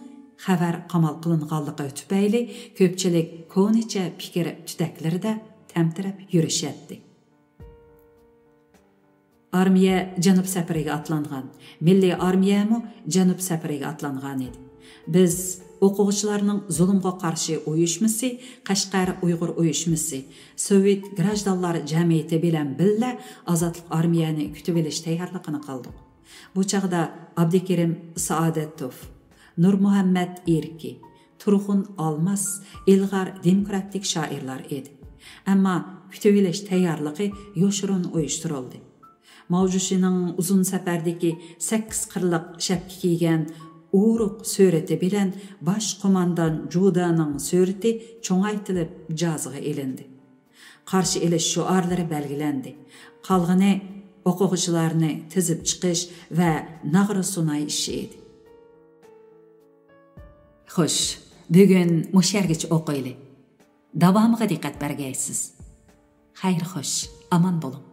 خەۋەر قامال قىلىنغانلىقى تۈپەيلى كۆپچىلىك كونىچە پىكىر تۈتەكلىرىدە تەمتىرەپ يۈرۈشەتتى. ئارمىيە جەنۇب سەپىرىگە ئاتلانغان، مىللىي ئارمىيەمۇ جەنۇب سەپىرىگە ئاتلانغان ئىدى. بىز ئوقۇغۇچىلارنىڭ زۇلۇمغا قارشى ئۇيۇشمىسى، قەشقەر ئۇيغۇر ئۇيۇشمىسى، سوۋېت گراژدانلار جەمئىيىتى بىلەن بىللە ئازادلىق ئارمىيەنى كۈتۈۋېلىش تەييارلىقىنى قىلدۇق. بۇ چاغدا ئابدۇكېرىم سائادەتوف، نۇرمۇھەممەت ئېركى، تۇرغۇن ئالماس ئىلغار دېموكراتىك شائىرلار ئىدى. ئەمما كۈتۈۋېلىش تەييارلىقى يوشۇرۇن ئۇيۇشتۇرۇلدى. ماۋجۇشىنىڭ ئۇزۇن سەپەردىكى سەككىز قىرلىق شەپكە كىيگەن ئۇرۇق سۈرىتى بىلەن باش قوماندان جۇدانىڭ سۈرىتى چوڭايتىلىپ جازىغا ئېلىندى. قارشى ئېلىش شوئارلىرى بەلگىلەندى. قالغىنى ئوقۇغۇچىلارنى تىزىپ چىقىش ۋە ناغرا سۇناي ئىشى ئىدى. خوش، بۈگۈن مۇشۇ يەرگىچە ئوقۇيلى. داۋامىغا دىققەت بەرگەيسىز. خەير خوش، ئامان بولۇڭ.